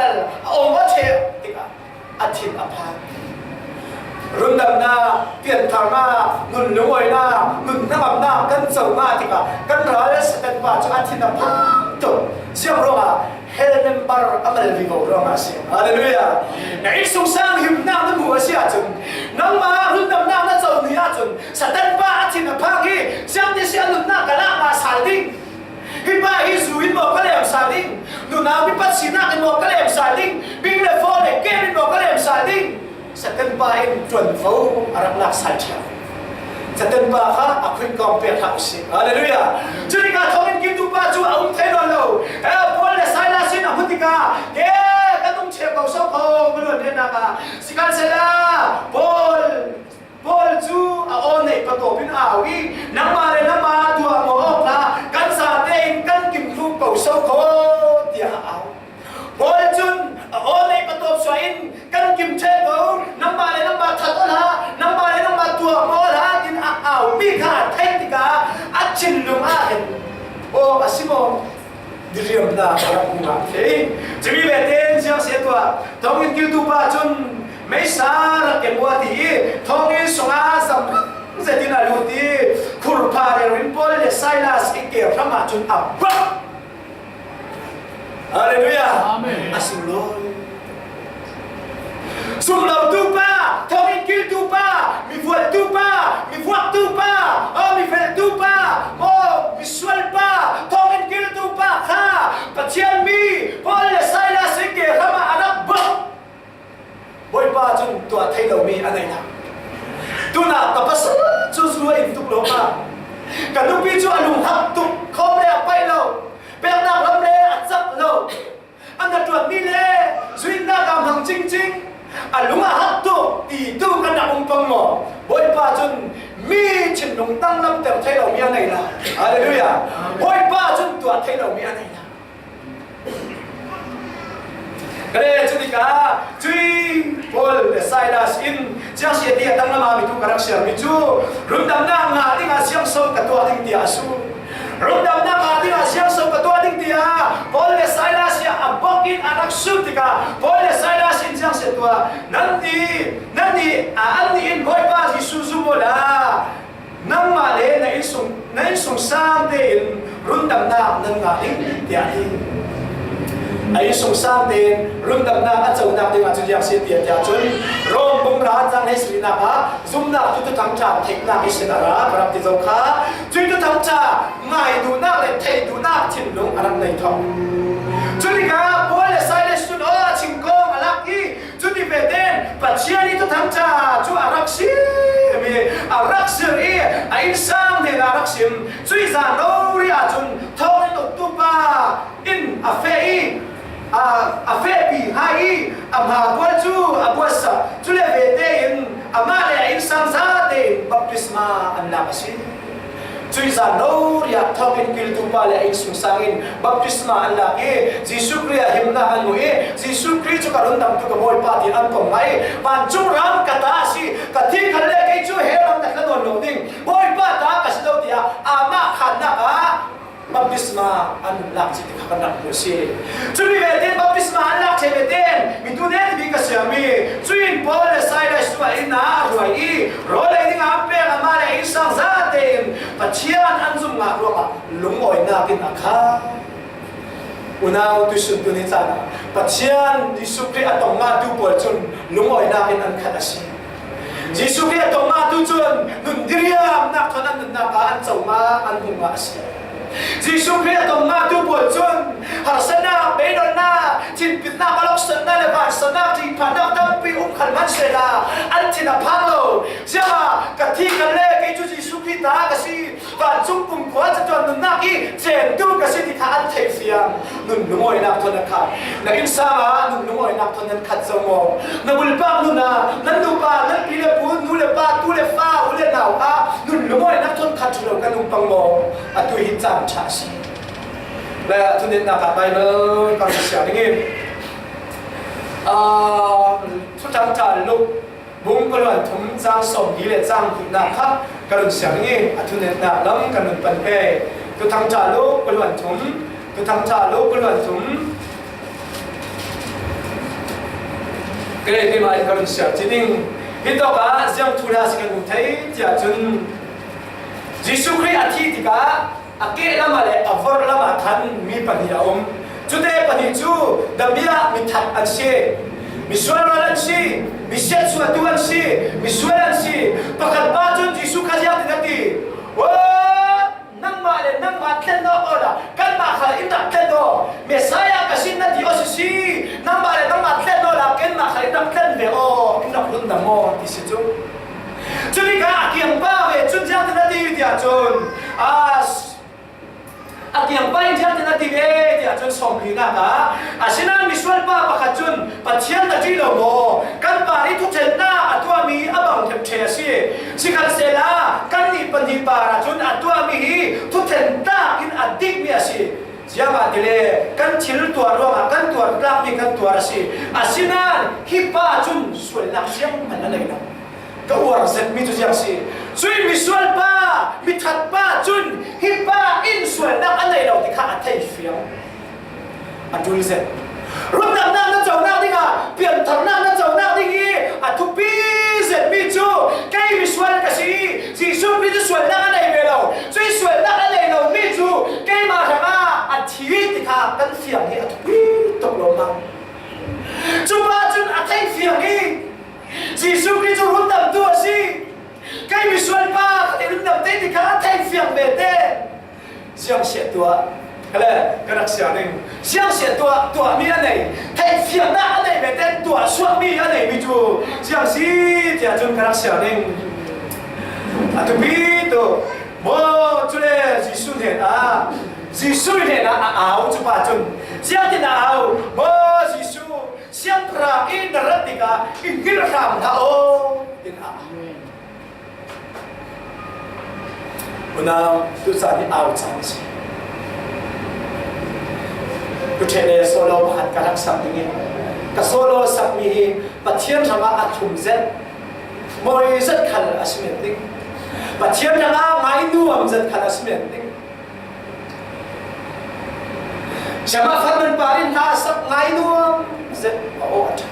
Damna, piantharna, nun lungawina, nun hnangamna kan co mah tikah kan ral Satan pa cu a thin a phang tuk. Ziang ruangah hell member a mal vivo ruangah a si. Hallelujah. Na innsungsang himnak na hmuh a si ahcun, nangmah rundamnak na co ni ahcun Satan pa a thin a phang hi. Ziangtin si a nunnak ka lak sal ding. Hi pa hi zu in maw ka lem sal ding. Nunau mipat sinak in maw ka lem sal ding. Bing le faw le kem in maw ka lem sal ding. Satan pa in ṭuanvo a rak lak sal ṭheu. Satan pa kha a khun kong pek hlah usih. Hallelujah. Cutikah thonginn kiltu pa cu a um thei nawn lo. Eh, Paul le Silas in a hmuh tikah, ke kan um ṭheh ko so ko, ka luan riatnak ah. Sikhalsehla Paul, Paul cu a aw neih patawp in a au i, nangmah le nangmah tuah maw awk hlah, kan zate in kan kim tluk ko so ko, tiah a au. Paul cun a aw neih patawp suah in, kan kim ṭheh ko, nangmah le nangmah that aw hlah, nangmah le nangmah tuah maw hlah, tin a au mi kha a theih tikah a thinlung ah hin, aw, a si maw? Diriamnak a rak ngah thei. Cumi ve tein ziang si a tuah, thonginn kiltu pa cun meisa rak keng uh a ti i, thonginn sungah zamrang zetin a lut i, khurpha rero in Paul le Silas i ke hram ah cun a bak. Hallelujah. Amen. A sunglawi. Sumlotu pa, thonginn kiltu pa, mivualtu pa, mivuaktu pa, aw, mivelhtu pa, aw, misual pa, thonginn kiltu pa kha Pathian mi Paul le Silas in ke hram ah a rak bawmh. Bawipa cun tuah thei lomi a nei hna. Tunah ka pasal cu zu a in tuk lawng ah, ka nupi cu a lung hak tuk, khawm le a paih lo, peknak lam le a cak lo. A hnaṭuanmi le zuihnak a hmang cingcing, a lung a hak tuk ti tu kan rak um pang maw? Bawipa cun mi thinlung danglamter thei lomi a nei hna. Hallelujah. Bawipa cun tuah thei lomi a nei hna. Ka le cu tikah cui Paul le Silas in ziang si a ti a danglam ah mi tu ka rak siarmi cu rundamnak ngah dingah ziangso ka tuah ding tiah a sut. Rundamnak ngah dingah ziangso ka tuah ding tiah Paul le Silas hi a bok in a rak sut tikah Paul le Silas in ziang si a tuah, nannih, nannih, a, annih in Bawipa Jesuh zum awla nangmah le na innsung, na innsungsang tein rundamnak nan ngah ding tiah a ti. A innsungsang tein rundamnak a conak dingah cu ziang si a ti, tiah cun Rom bung ra cang hleisarihnak ah zumnak cu thuthang ṭha theihnak ihsin a ra ka rak ti zo kha. Cui thuthang ṭha ngai duhnak le theih duhnak thinlung a rak nei thawk. Cutikah Paul le Silas cun aw a chingkawng a lak i, cuti ve tein Pathian i thuthang ṭha cu a rak sim i, a rak zir i, a innsang hnenah a rak sim. Cui zan rori ahcun thonginn uktu pa in a feh i, a, a fehpi hai i, a hmapual cu a buatsak. Cule ve tein amah le a innsang zate in baptisma an lak a si. Cui zan rori ah thonginn kiltu pa le a innsungsang in baptisma an lak i, Jesuh Khrih ah himnak an hmuh i, Jesuh Khrih cu ka rundamtu ka Bawipa ti an pom ngai. Vancung ram ka ta a si, ka thi khan le kei cu hell ram ka thla nawn lo ding, Bawipa ta ka si lo tiah amah khannak ah baptisma an lak cih ti kha kan rak hmuh a si. Cumi ve tein baptisma an lak ṭheh ve tein mi tu nih mi ka siarmi, cuin Paul le Silas cu a inn ah a hruai i, rawl lei dingah an pek, amah le a innsang zate in Pathian an zum ngah ruangah lungawinak in a khat. Unau tuisun tu ni caan ah Pathian Jesuh Khrih a tong ngahtu pawl cun lungawinak in an khat a si. Jesuh Khrih a tong ngahtu cun nun diriamnak thawn an nunnak ah an co ngah, an hung ngah a si. Jesuh Khrih a tong ngahtu pawl cun harsatnak, beidonnak, thinpitnak, a loksatnak le vansatnak, ṭihphannak tampi um khal hmanh sehla an thin a phang lo. Ziangah ka thi khan le kei cu Jesuh Khrih ta ka si, vancung kumkhua caṭuan nunnak i cemtu ka si ti kha an theih fiang. Nun lungawinak thawn an khat. Na innsang ah nun lungawinak thawn nan khat zo maw? Na bulpak nun ah nan nupa, nan pi le pu, nu le pa, tu le fa, u le nau ah nun lungawinak thawn khat ṭhalo kan um pang maw? Atu hi caan ṭha a si. Le a thunetnak ah Baibal kan siar ding i, aa, Thuthang ṭha Luke bung kul hluan thum cang sawmli le cang kuhnak kha ka run siar ding i, a thunetnak lam kan run pan pei. Thuthang ṭha Luke kul hluan thum, Thuthang ṭha Luke kul hluan thum. Ka le keimah in ka run siar ci ding. Hitawkah ziang thu na si kan hmu thei ti ahcun, Jesuh Khrih a thi tikah a keh lamah le a vorh lamah khan mi pahnih a um. Cute pahnih cu damiah mithat an si, misual ral an si, misiatsuahtu an si, misual an si. Pakhat pa cun Jesuh kha ziangtin a ti? Nangmah le nangmah tlen awk awla kanmah khal in rak tlen aw. Messiah ka si na ti aw sisi, nangmah le nangmah tlen awla kanmah khal in rak tlen ve aw, in rak rundam aw ti si cu. Cutikah a kiangpa ve cun ziangtin a ti ti ahcun, a, a kiangpa in ziangtin a ti ve ti ahcun, sawmlinak ah, asinain misual pa pakhat cun, Pathian na ṭih lo maw? Kan parih thuṭhennak a tuahmi hi a bang ṭhepṭhe a si. Sikhalsehla kannih pahnih parah cun a tuahmi hi thuṭhen tlak in a dikmi a si. Ziangahtile kan thil tuar ruangah kan tuar tlakmi kan tuar a si. Asinain hi pa cun sualnak zianghman a nei lo. Ka uar zetmi cu ziang si. Cuih misual pa, mithat pa cun hi pa in sualnak a nei lo ti kha a thei fiang. A ṭul zet. Rundamnak na conak dingah, piantharnak na conak ding hi a thupi zetmi cu kei misual ka si i, Jesuh Khrih cu sualnak a nei ve lo. Cuih sualnak a nei lomi cu keimah hrangah a thi ti kha kan fiang hi a thupi tuk lo hna. Cupa cun a thei fiang i, Jesuh Khrih cu rundamtu a si. Kei misual pa kha i rundam te ti kha a thei fiang ve te. Ziang si a tuah. Kale, ka rak siar ding. Ziang si a tuah, tuahmi a nei. Theihfiangnak a nei ve te tuah suakmi a neimi cu ziang si tiah cun ka rak siar ding. A thupi tu. Maw, cule Jesuh hnen ah, Jesuh hnen ah a au cu pa cun. Ziangtin a au? Maw, Jesuh, siangpahrang i na rat tikah i hngilh hram hlah aw, tin a au. Unau, tu caan hi au caan a si. Ka ṭheh le solo pakhat ka rak sak ding i, ka solo sakmi hi Pathian hrangah a thlum zet, mawi zet khal a si men ding. Pathian hrangah ngai nuam zet khal a si men ding. Siangmah Fernand Pa in hla a sak ngai nuam zet a aw a ṭha.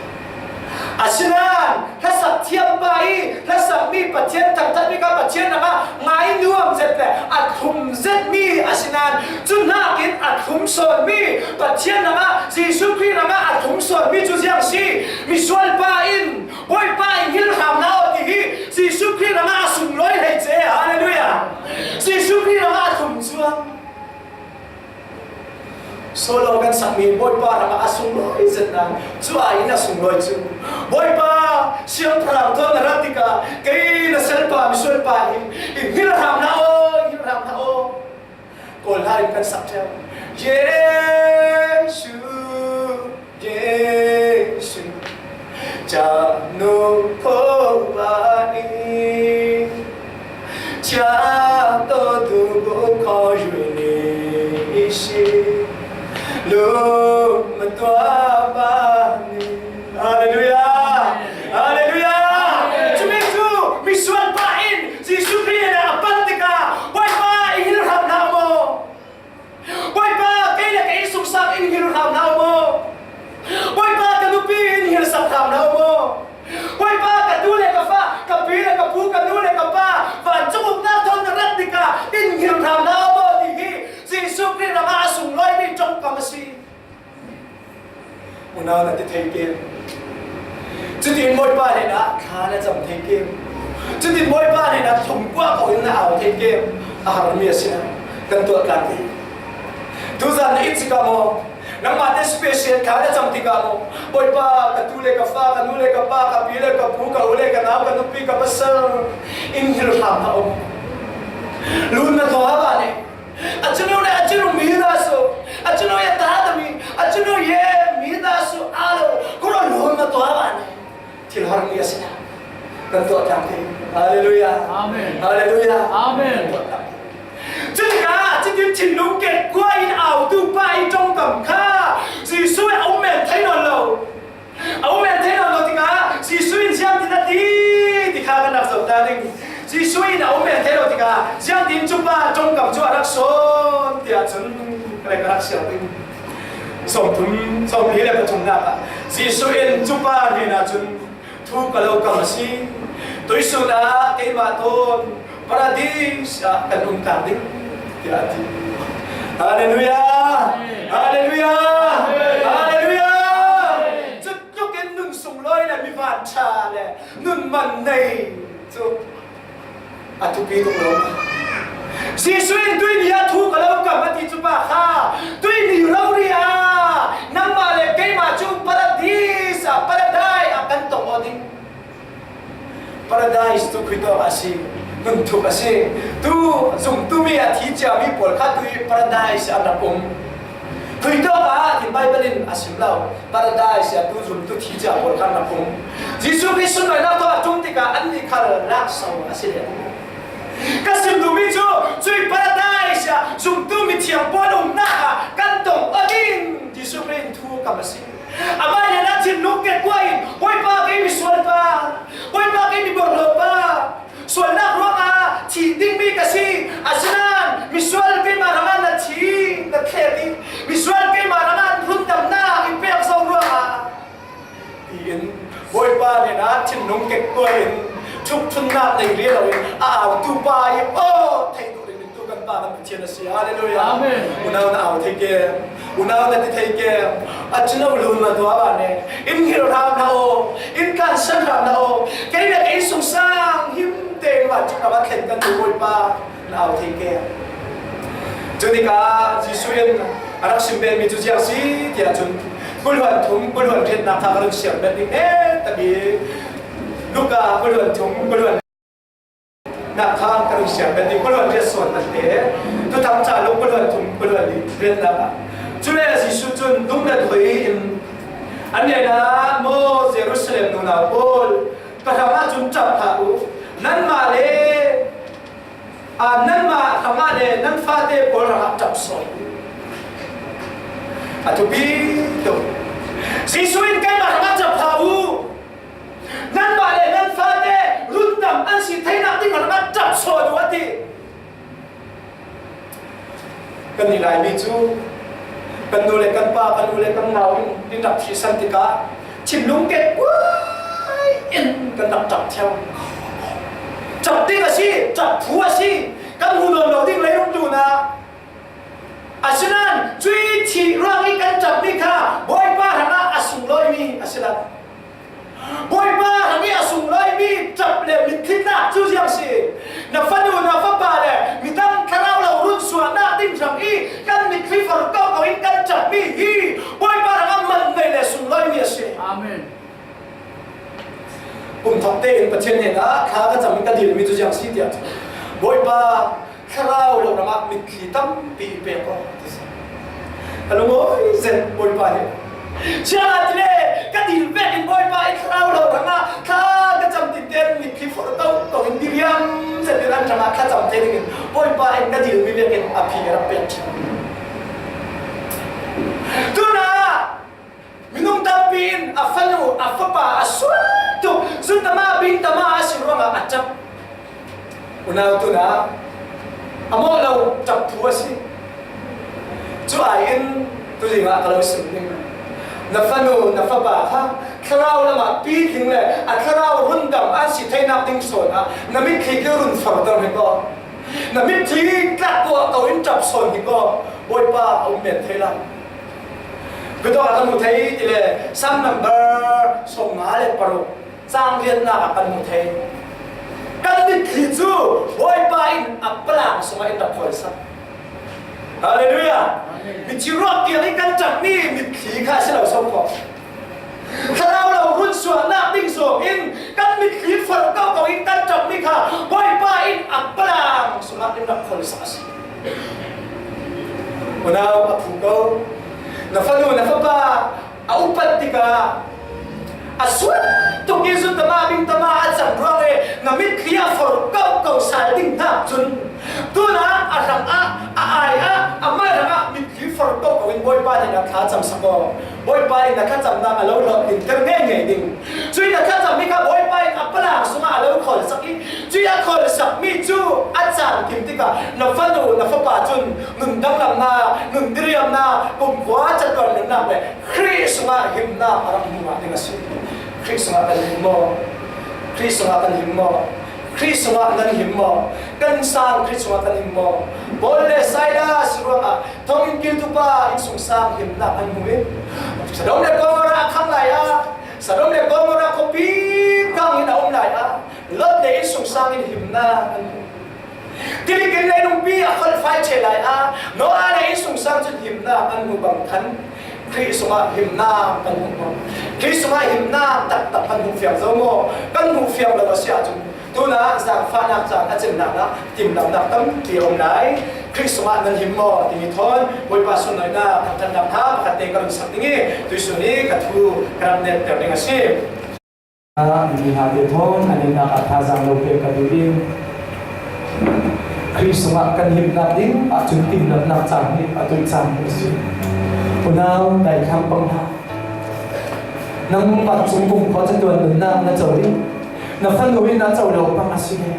Asinain hlasak thiam pa i hlasak mi Pathian thangṭhatmi kha Pathian hrangah ngai nuam zet le a thlum zetmi asinain cu hnakin a thlum sawnmi Pathian hrangah, Jesuh Khrih hrangah a thlum sawnmi cu ziang si? Misual pa in Bawipa i hngilh hram hna aw ti hi Jesuh Khrih hrangah a sunglawi hleice. Hallelujah! Jesuh Khrih hrangah a thlum cuang. Solo kan sakmi Bawipa hrangah a sunglawi zet nain cu ai in a sunglawi cu, Bawipa, siangpahrang thawn na rat tikah kei na salpa misual pa hi i hngilh hram hna aw, i hngilh hram hna aw. Kawl hla in kan sak ṭheu. Jesuh, Jesuh, ca nu kho ah i, ca to tu bu kho yui ni i si, lu ma tua ba ni. Hallelujah! Hallelujah! Cumi cu misual pa in Jesuh Khrih hnenah a pan tikah, Bawipa, i hngilh hram hna maw? Bawipa, kei le kei sungsang in hngilh hram hna maw? Bawipa, ka nupi in hngilh sak hram hna maw? Bawipa, ka tu le ka fa, ka pi le ka pu, ka nu le ka pa, vancung uknak thawn na rat tikah in hngilh hram hna maw ti hi Jesuh Khrih hrangah a sunglawimi ṭongkam a si. Unau na ti thei kem. Cutin Bawipa hnenah thla na cam thei kem. Cutin Bawipa hnenah thongkuah ko in na au thei kem. A harmi a si ah kan tuah tlang thei. Tuzan na it si ka maw? Nangmah te special thla na cam ti ka maw? Bawipa, ka tu le ka fa, ka nu le ka pa, ka pi le ka pu, ka u le ka nau, ka nupi, ka pasal in hngilh hram hna aw. Lun na tuah ah vah ne. A cinu le a cinu mi hna su, a cinu ya ta ta mi, a cinu ye mi hna su a lo, kuro lo ma tua ba ne. Thil har mi a si na. Kan tuah tlang te. Hallelujah. Amen. Hallelujah. Amen. Kan tuah tlang te. Cutikah, cutin thinlung ke kua in au tu pa i ṭongkam kha Jesuh a um men thei nawn lo. A um men thei lo lo tikah Jesuh in ziangtin a ti ti kha kan rak zoh ta ding. Jesuh in a um men thei lo tikah ziangtin cu pa ṭongkam cu a rak sawn tiah cun ka le ka rak siar ding. Sawmthum, sawmli le pathumnak ah Jesuh in cu pa hnenah cun Thu ka lo kam a si. Tuisun ah keimah thawn Paradis ah kan um tlang ding, tiah a ti. Halleluiah! Halleluiah! Halleluiah! Cutluk in nun sunglawi le mi vanṭha le nun man nei cu a thupi tuk lo. Jesuh in tuihni ah thu ka lo kam a ti cu pa kha, tuihni rori ah nangmah le keimah cu Paradis ah, Paradis ah kan tong aw ding. Paradis tu khuitawk a si, nun thuk a si. Tu zumtu mi a thi ciami pawl kha tu i Paradis ah an rak um. Khuitawk ah tin Baibal in a sim lo. Paradis ah tu zumtu thi cia pawl kha an rak um. Jesuh Khrih sunlawinak tawh a ṭum tikah annih khal lak so a si le. Ka sim duhmi cu cui Paradis ah zumtu mithiang pawl umnak ah kan tong aw ding Jesuh Khrih in thu kam a si. Amah nih na thinlung ke kuai in, Bawipa, kei misual pa, Bawipa, kei mi bawrhlo pa, sualnak ruangah thih dingmi ka si. Asinain misual keimah hrangah na thi, na thlet i misual keimah hrangah rundamnak i pek zo ruangah, tiin Bawipa nih na thinlung kekkuai in thukṭhunnak nei rih loin a autu pa i aw thei duh ringring tu kan Pa kan Pathian a si. Halleluiah. Amen. Unau na au thei ke, unau na ti thei ke, a cun a ulun na tuah ah ne, in hngilh hram hna aw, in tlansan hram hna aw, kei le kei sungsang him tein va cuk a va thlen kan tu Bawipa na au thei ke. Cu tikah Jesuh in a rak sim pemi cu ziang si tiah cun, kul hluan thum, kul hluan riatnak kha ka run siar bet ding he tabi. Luka kul hluan thum, kul hluan nak kha ka run siar bet ding, kul hluan riat sual kan te. Thuthang ca lung kul hluan thum, kul hluan riatnak ah. Cule Jesuh cun lung le thoi in an hnenah, maw Jerusalem nunau pawl, ka hrangah cun ṭap hlah u. Nanmah le, aa, nanmah hrangah le nan fate pawl hrangah ṭap sawi u. A thupi tuk. Jesuh in, keimah hrangah ṭap hlah u. Nanmah le nan fate rundam an si theinak ding hrangah ṭap sawi u a ti. Kan i Laimi cu kan nu le kan pa, kan u le kan nau in in rak thihsan tikah thinlung kekkuai in kan rak ṭap thiam. Ṭap ding a si, ṭap phu a si, kan hmu nawn lo ding leilung tlun ah. Asinain cui thih ruang i kan ṭapmi kha Bawipa hrangah a sunglawimi a si lo. Bawipa hrang i a sunglawimi ṭap le mitthlinak cu ziang si. Na fanu, na fapa le midang thlarau lo runsuahnak ding hrang i kan mitthli for ko ko in kan ṭapmi hi Bawipa hrangah man nei le sunglawimi a si. Amen. Kum thawk tein Pathian hnenah thla ka cam i ka dilmi cu ziang si tiah cun, Bawipa, thlarau lo ram ah mitthli tampi i pek aw, ti si. Ka lungawi zet Bawipa he. Siangah tile ka dil vekin Bawipa i thlarau lo ram ah thla ka cam tinten mitthli for ko ko in diriam zet in an ram ah thlacam te dingin Bawipa in ka dilmi vekin a phi a rak pek ṭhin. Tunah minung tampi in a fanu, a fapa a sual tuk, zutama bingtama a si ruangah a ṭap. Unau tunah a mawh lo ṭap phu a si. Cu ai in tuzing ah ka lo sim ding. Na fanu, na fapa kha thlarau lam ah pitling le a thlarau rundam an si theinak ding sawn ah na mitthli kir run forter hi ko. Na mitthli tlak ko in ṭap sawn hi ko. Bawipa a um men thei lo. Biatak a kan hmu thei ti le, Psalm number sawmnga le paruk, cang riatnak ah kan hmu thei. Kan mitthli cu Bawipa in a palang sungah in rak kholsak. Hallelujah! Mitthli ruak tiang in kan ṭapmi mitthli kha a si lo so ko. Thlarau lo runsuahnak ding zawng in kan mitthli for ko ko in kan ṭapmi kha Bawipa in a palang sungah in rak kholsak a si. Unau a phu ko. Na fanu, na fapa a upat tikah a sual tuk i zutama bingtama a cam ruang i na mitthli a for ko ko sal ding hna cun, tunah a hrangah, a ai ah, a mal hrangah mitthli for ko ko in Bawipa hnenah thla camsak aw. Bawipa in na thlacamnak a lo hlawt dingter ngeingei ding. Cui na thlacammi kha Bawipa in a palang sungah a lo kholsak i, cui a kholsakmi cu a caan kim tikah na fanu, na fapa cun nun danglamnak, nun diriamnak, kumkhua catuar nunnak le Khrih sungah himnak a rak hmuh ding a si. Khrih sungah kan him maw? Khrih sungah kan him maw? Khrih sungah nan him maw? Kan sang Khrih sungah kan him maw? Paul le Silas ruangah thonginn kiltupa innsungsang himnak an hmu in, Sodom le Gomorrah a khang lai-ah, Sodom le Gomorrah khuapi kangin a um lai-ah Lot le innsungsang in himnak an hmu. Tilikin leilungpi a kholhfai ṭheh lai-ah Noah le innsungsang cun himnak an hmu bang khan Khrih sungah himnak kan hmuh maw? Khrih sungah himnak taktak kan hmuh fiang zo maw? Kan hmuh fiang lo a si ahcun tunah zaangfahnak caan a cemnak ah timhlamhnak tampi a um lai. Khrih sungah nan him maw timi thawn Bawipa sunlawinak thangṭhatnak hna pakhat te ka run sak ding i tuihsun i ka thu ka rak netter ding a si. Ah, mi hate thawn an innak ah thazaang lo pek ka duh i, Khrih sungah kan himnak ding ahcun timhlamhnak caan hi a tuih caan hi a si. Unau, daithlam pang hna. Nang vancung kumkhua catuan nunnak na co i, na fanu in a co lo pang a si le,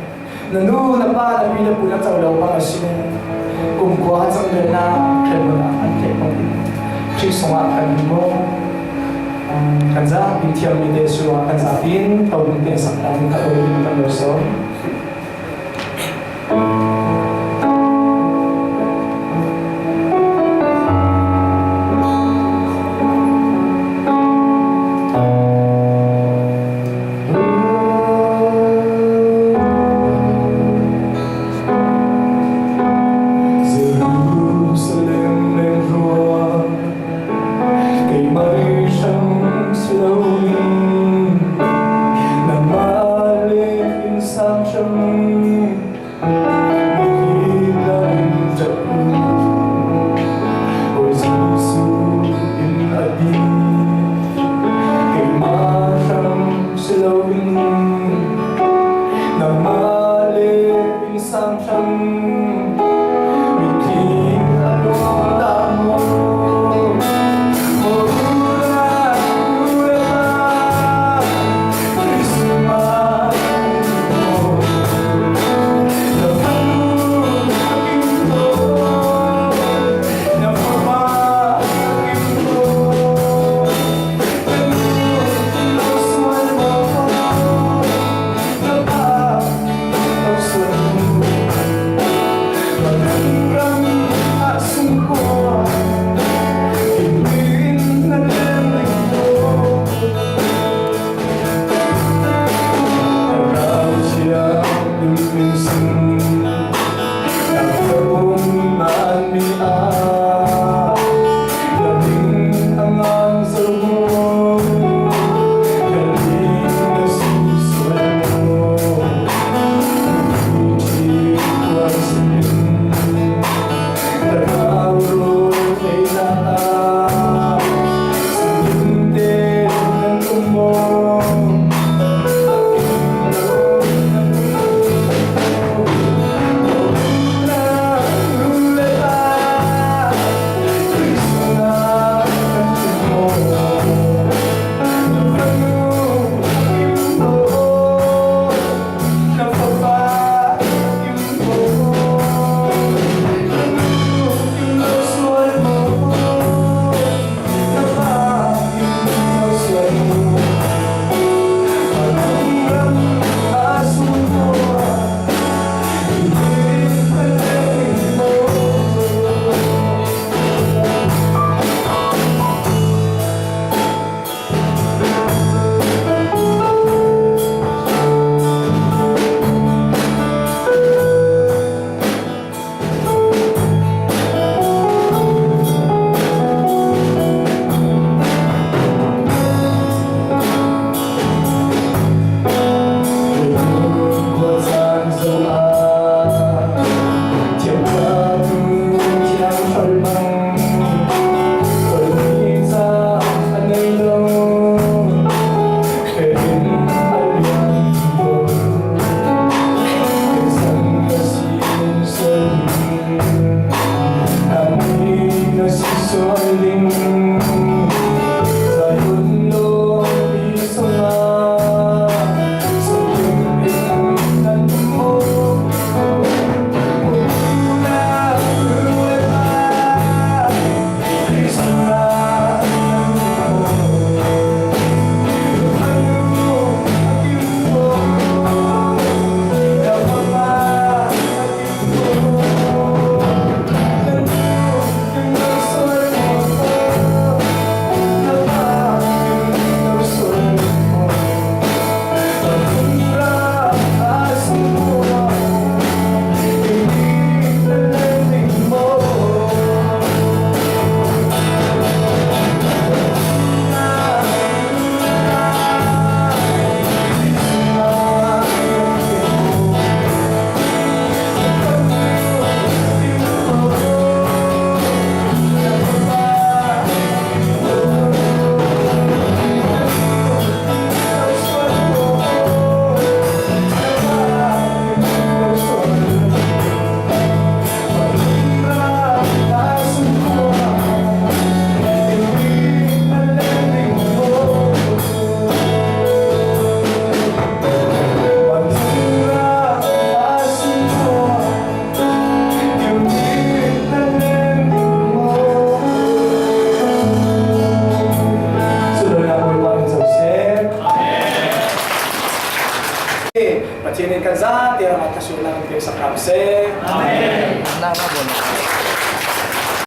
na nu, na pa, na pi, na pu na co lo pang a si le, kumkhua a cang ve hna, hremhmun ah an hleh pang ding. Khrih sungah kan him maw? Kan zapi thiam mi te sungah kan zapi in to ding tein sak ding ka duh in kan lo sawm. Jerusalem lengruang keimah hrang si loin nangmah le innsang Sinin kan zate ramah ta sulang te sa kapse. Amen.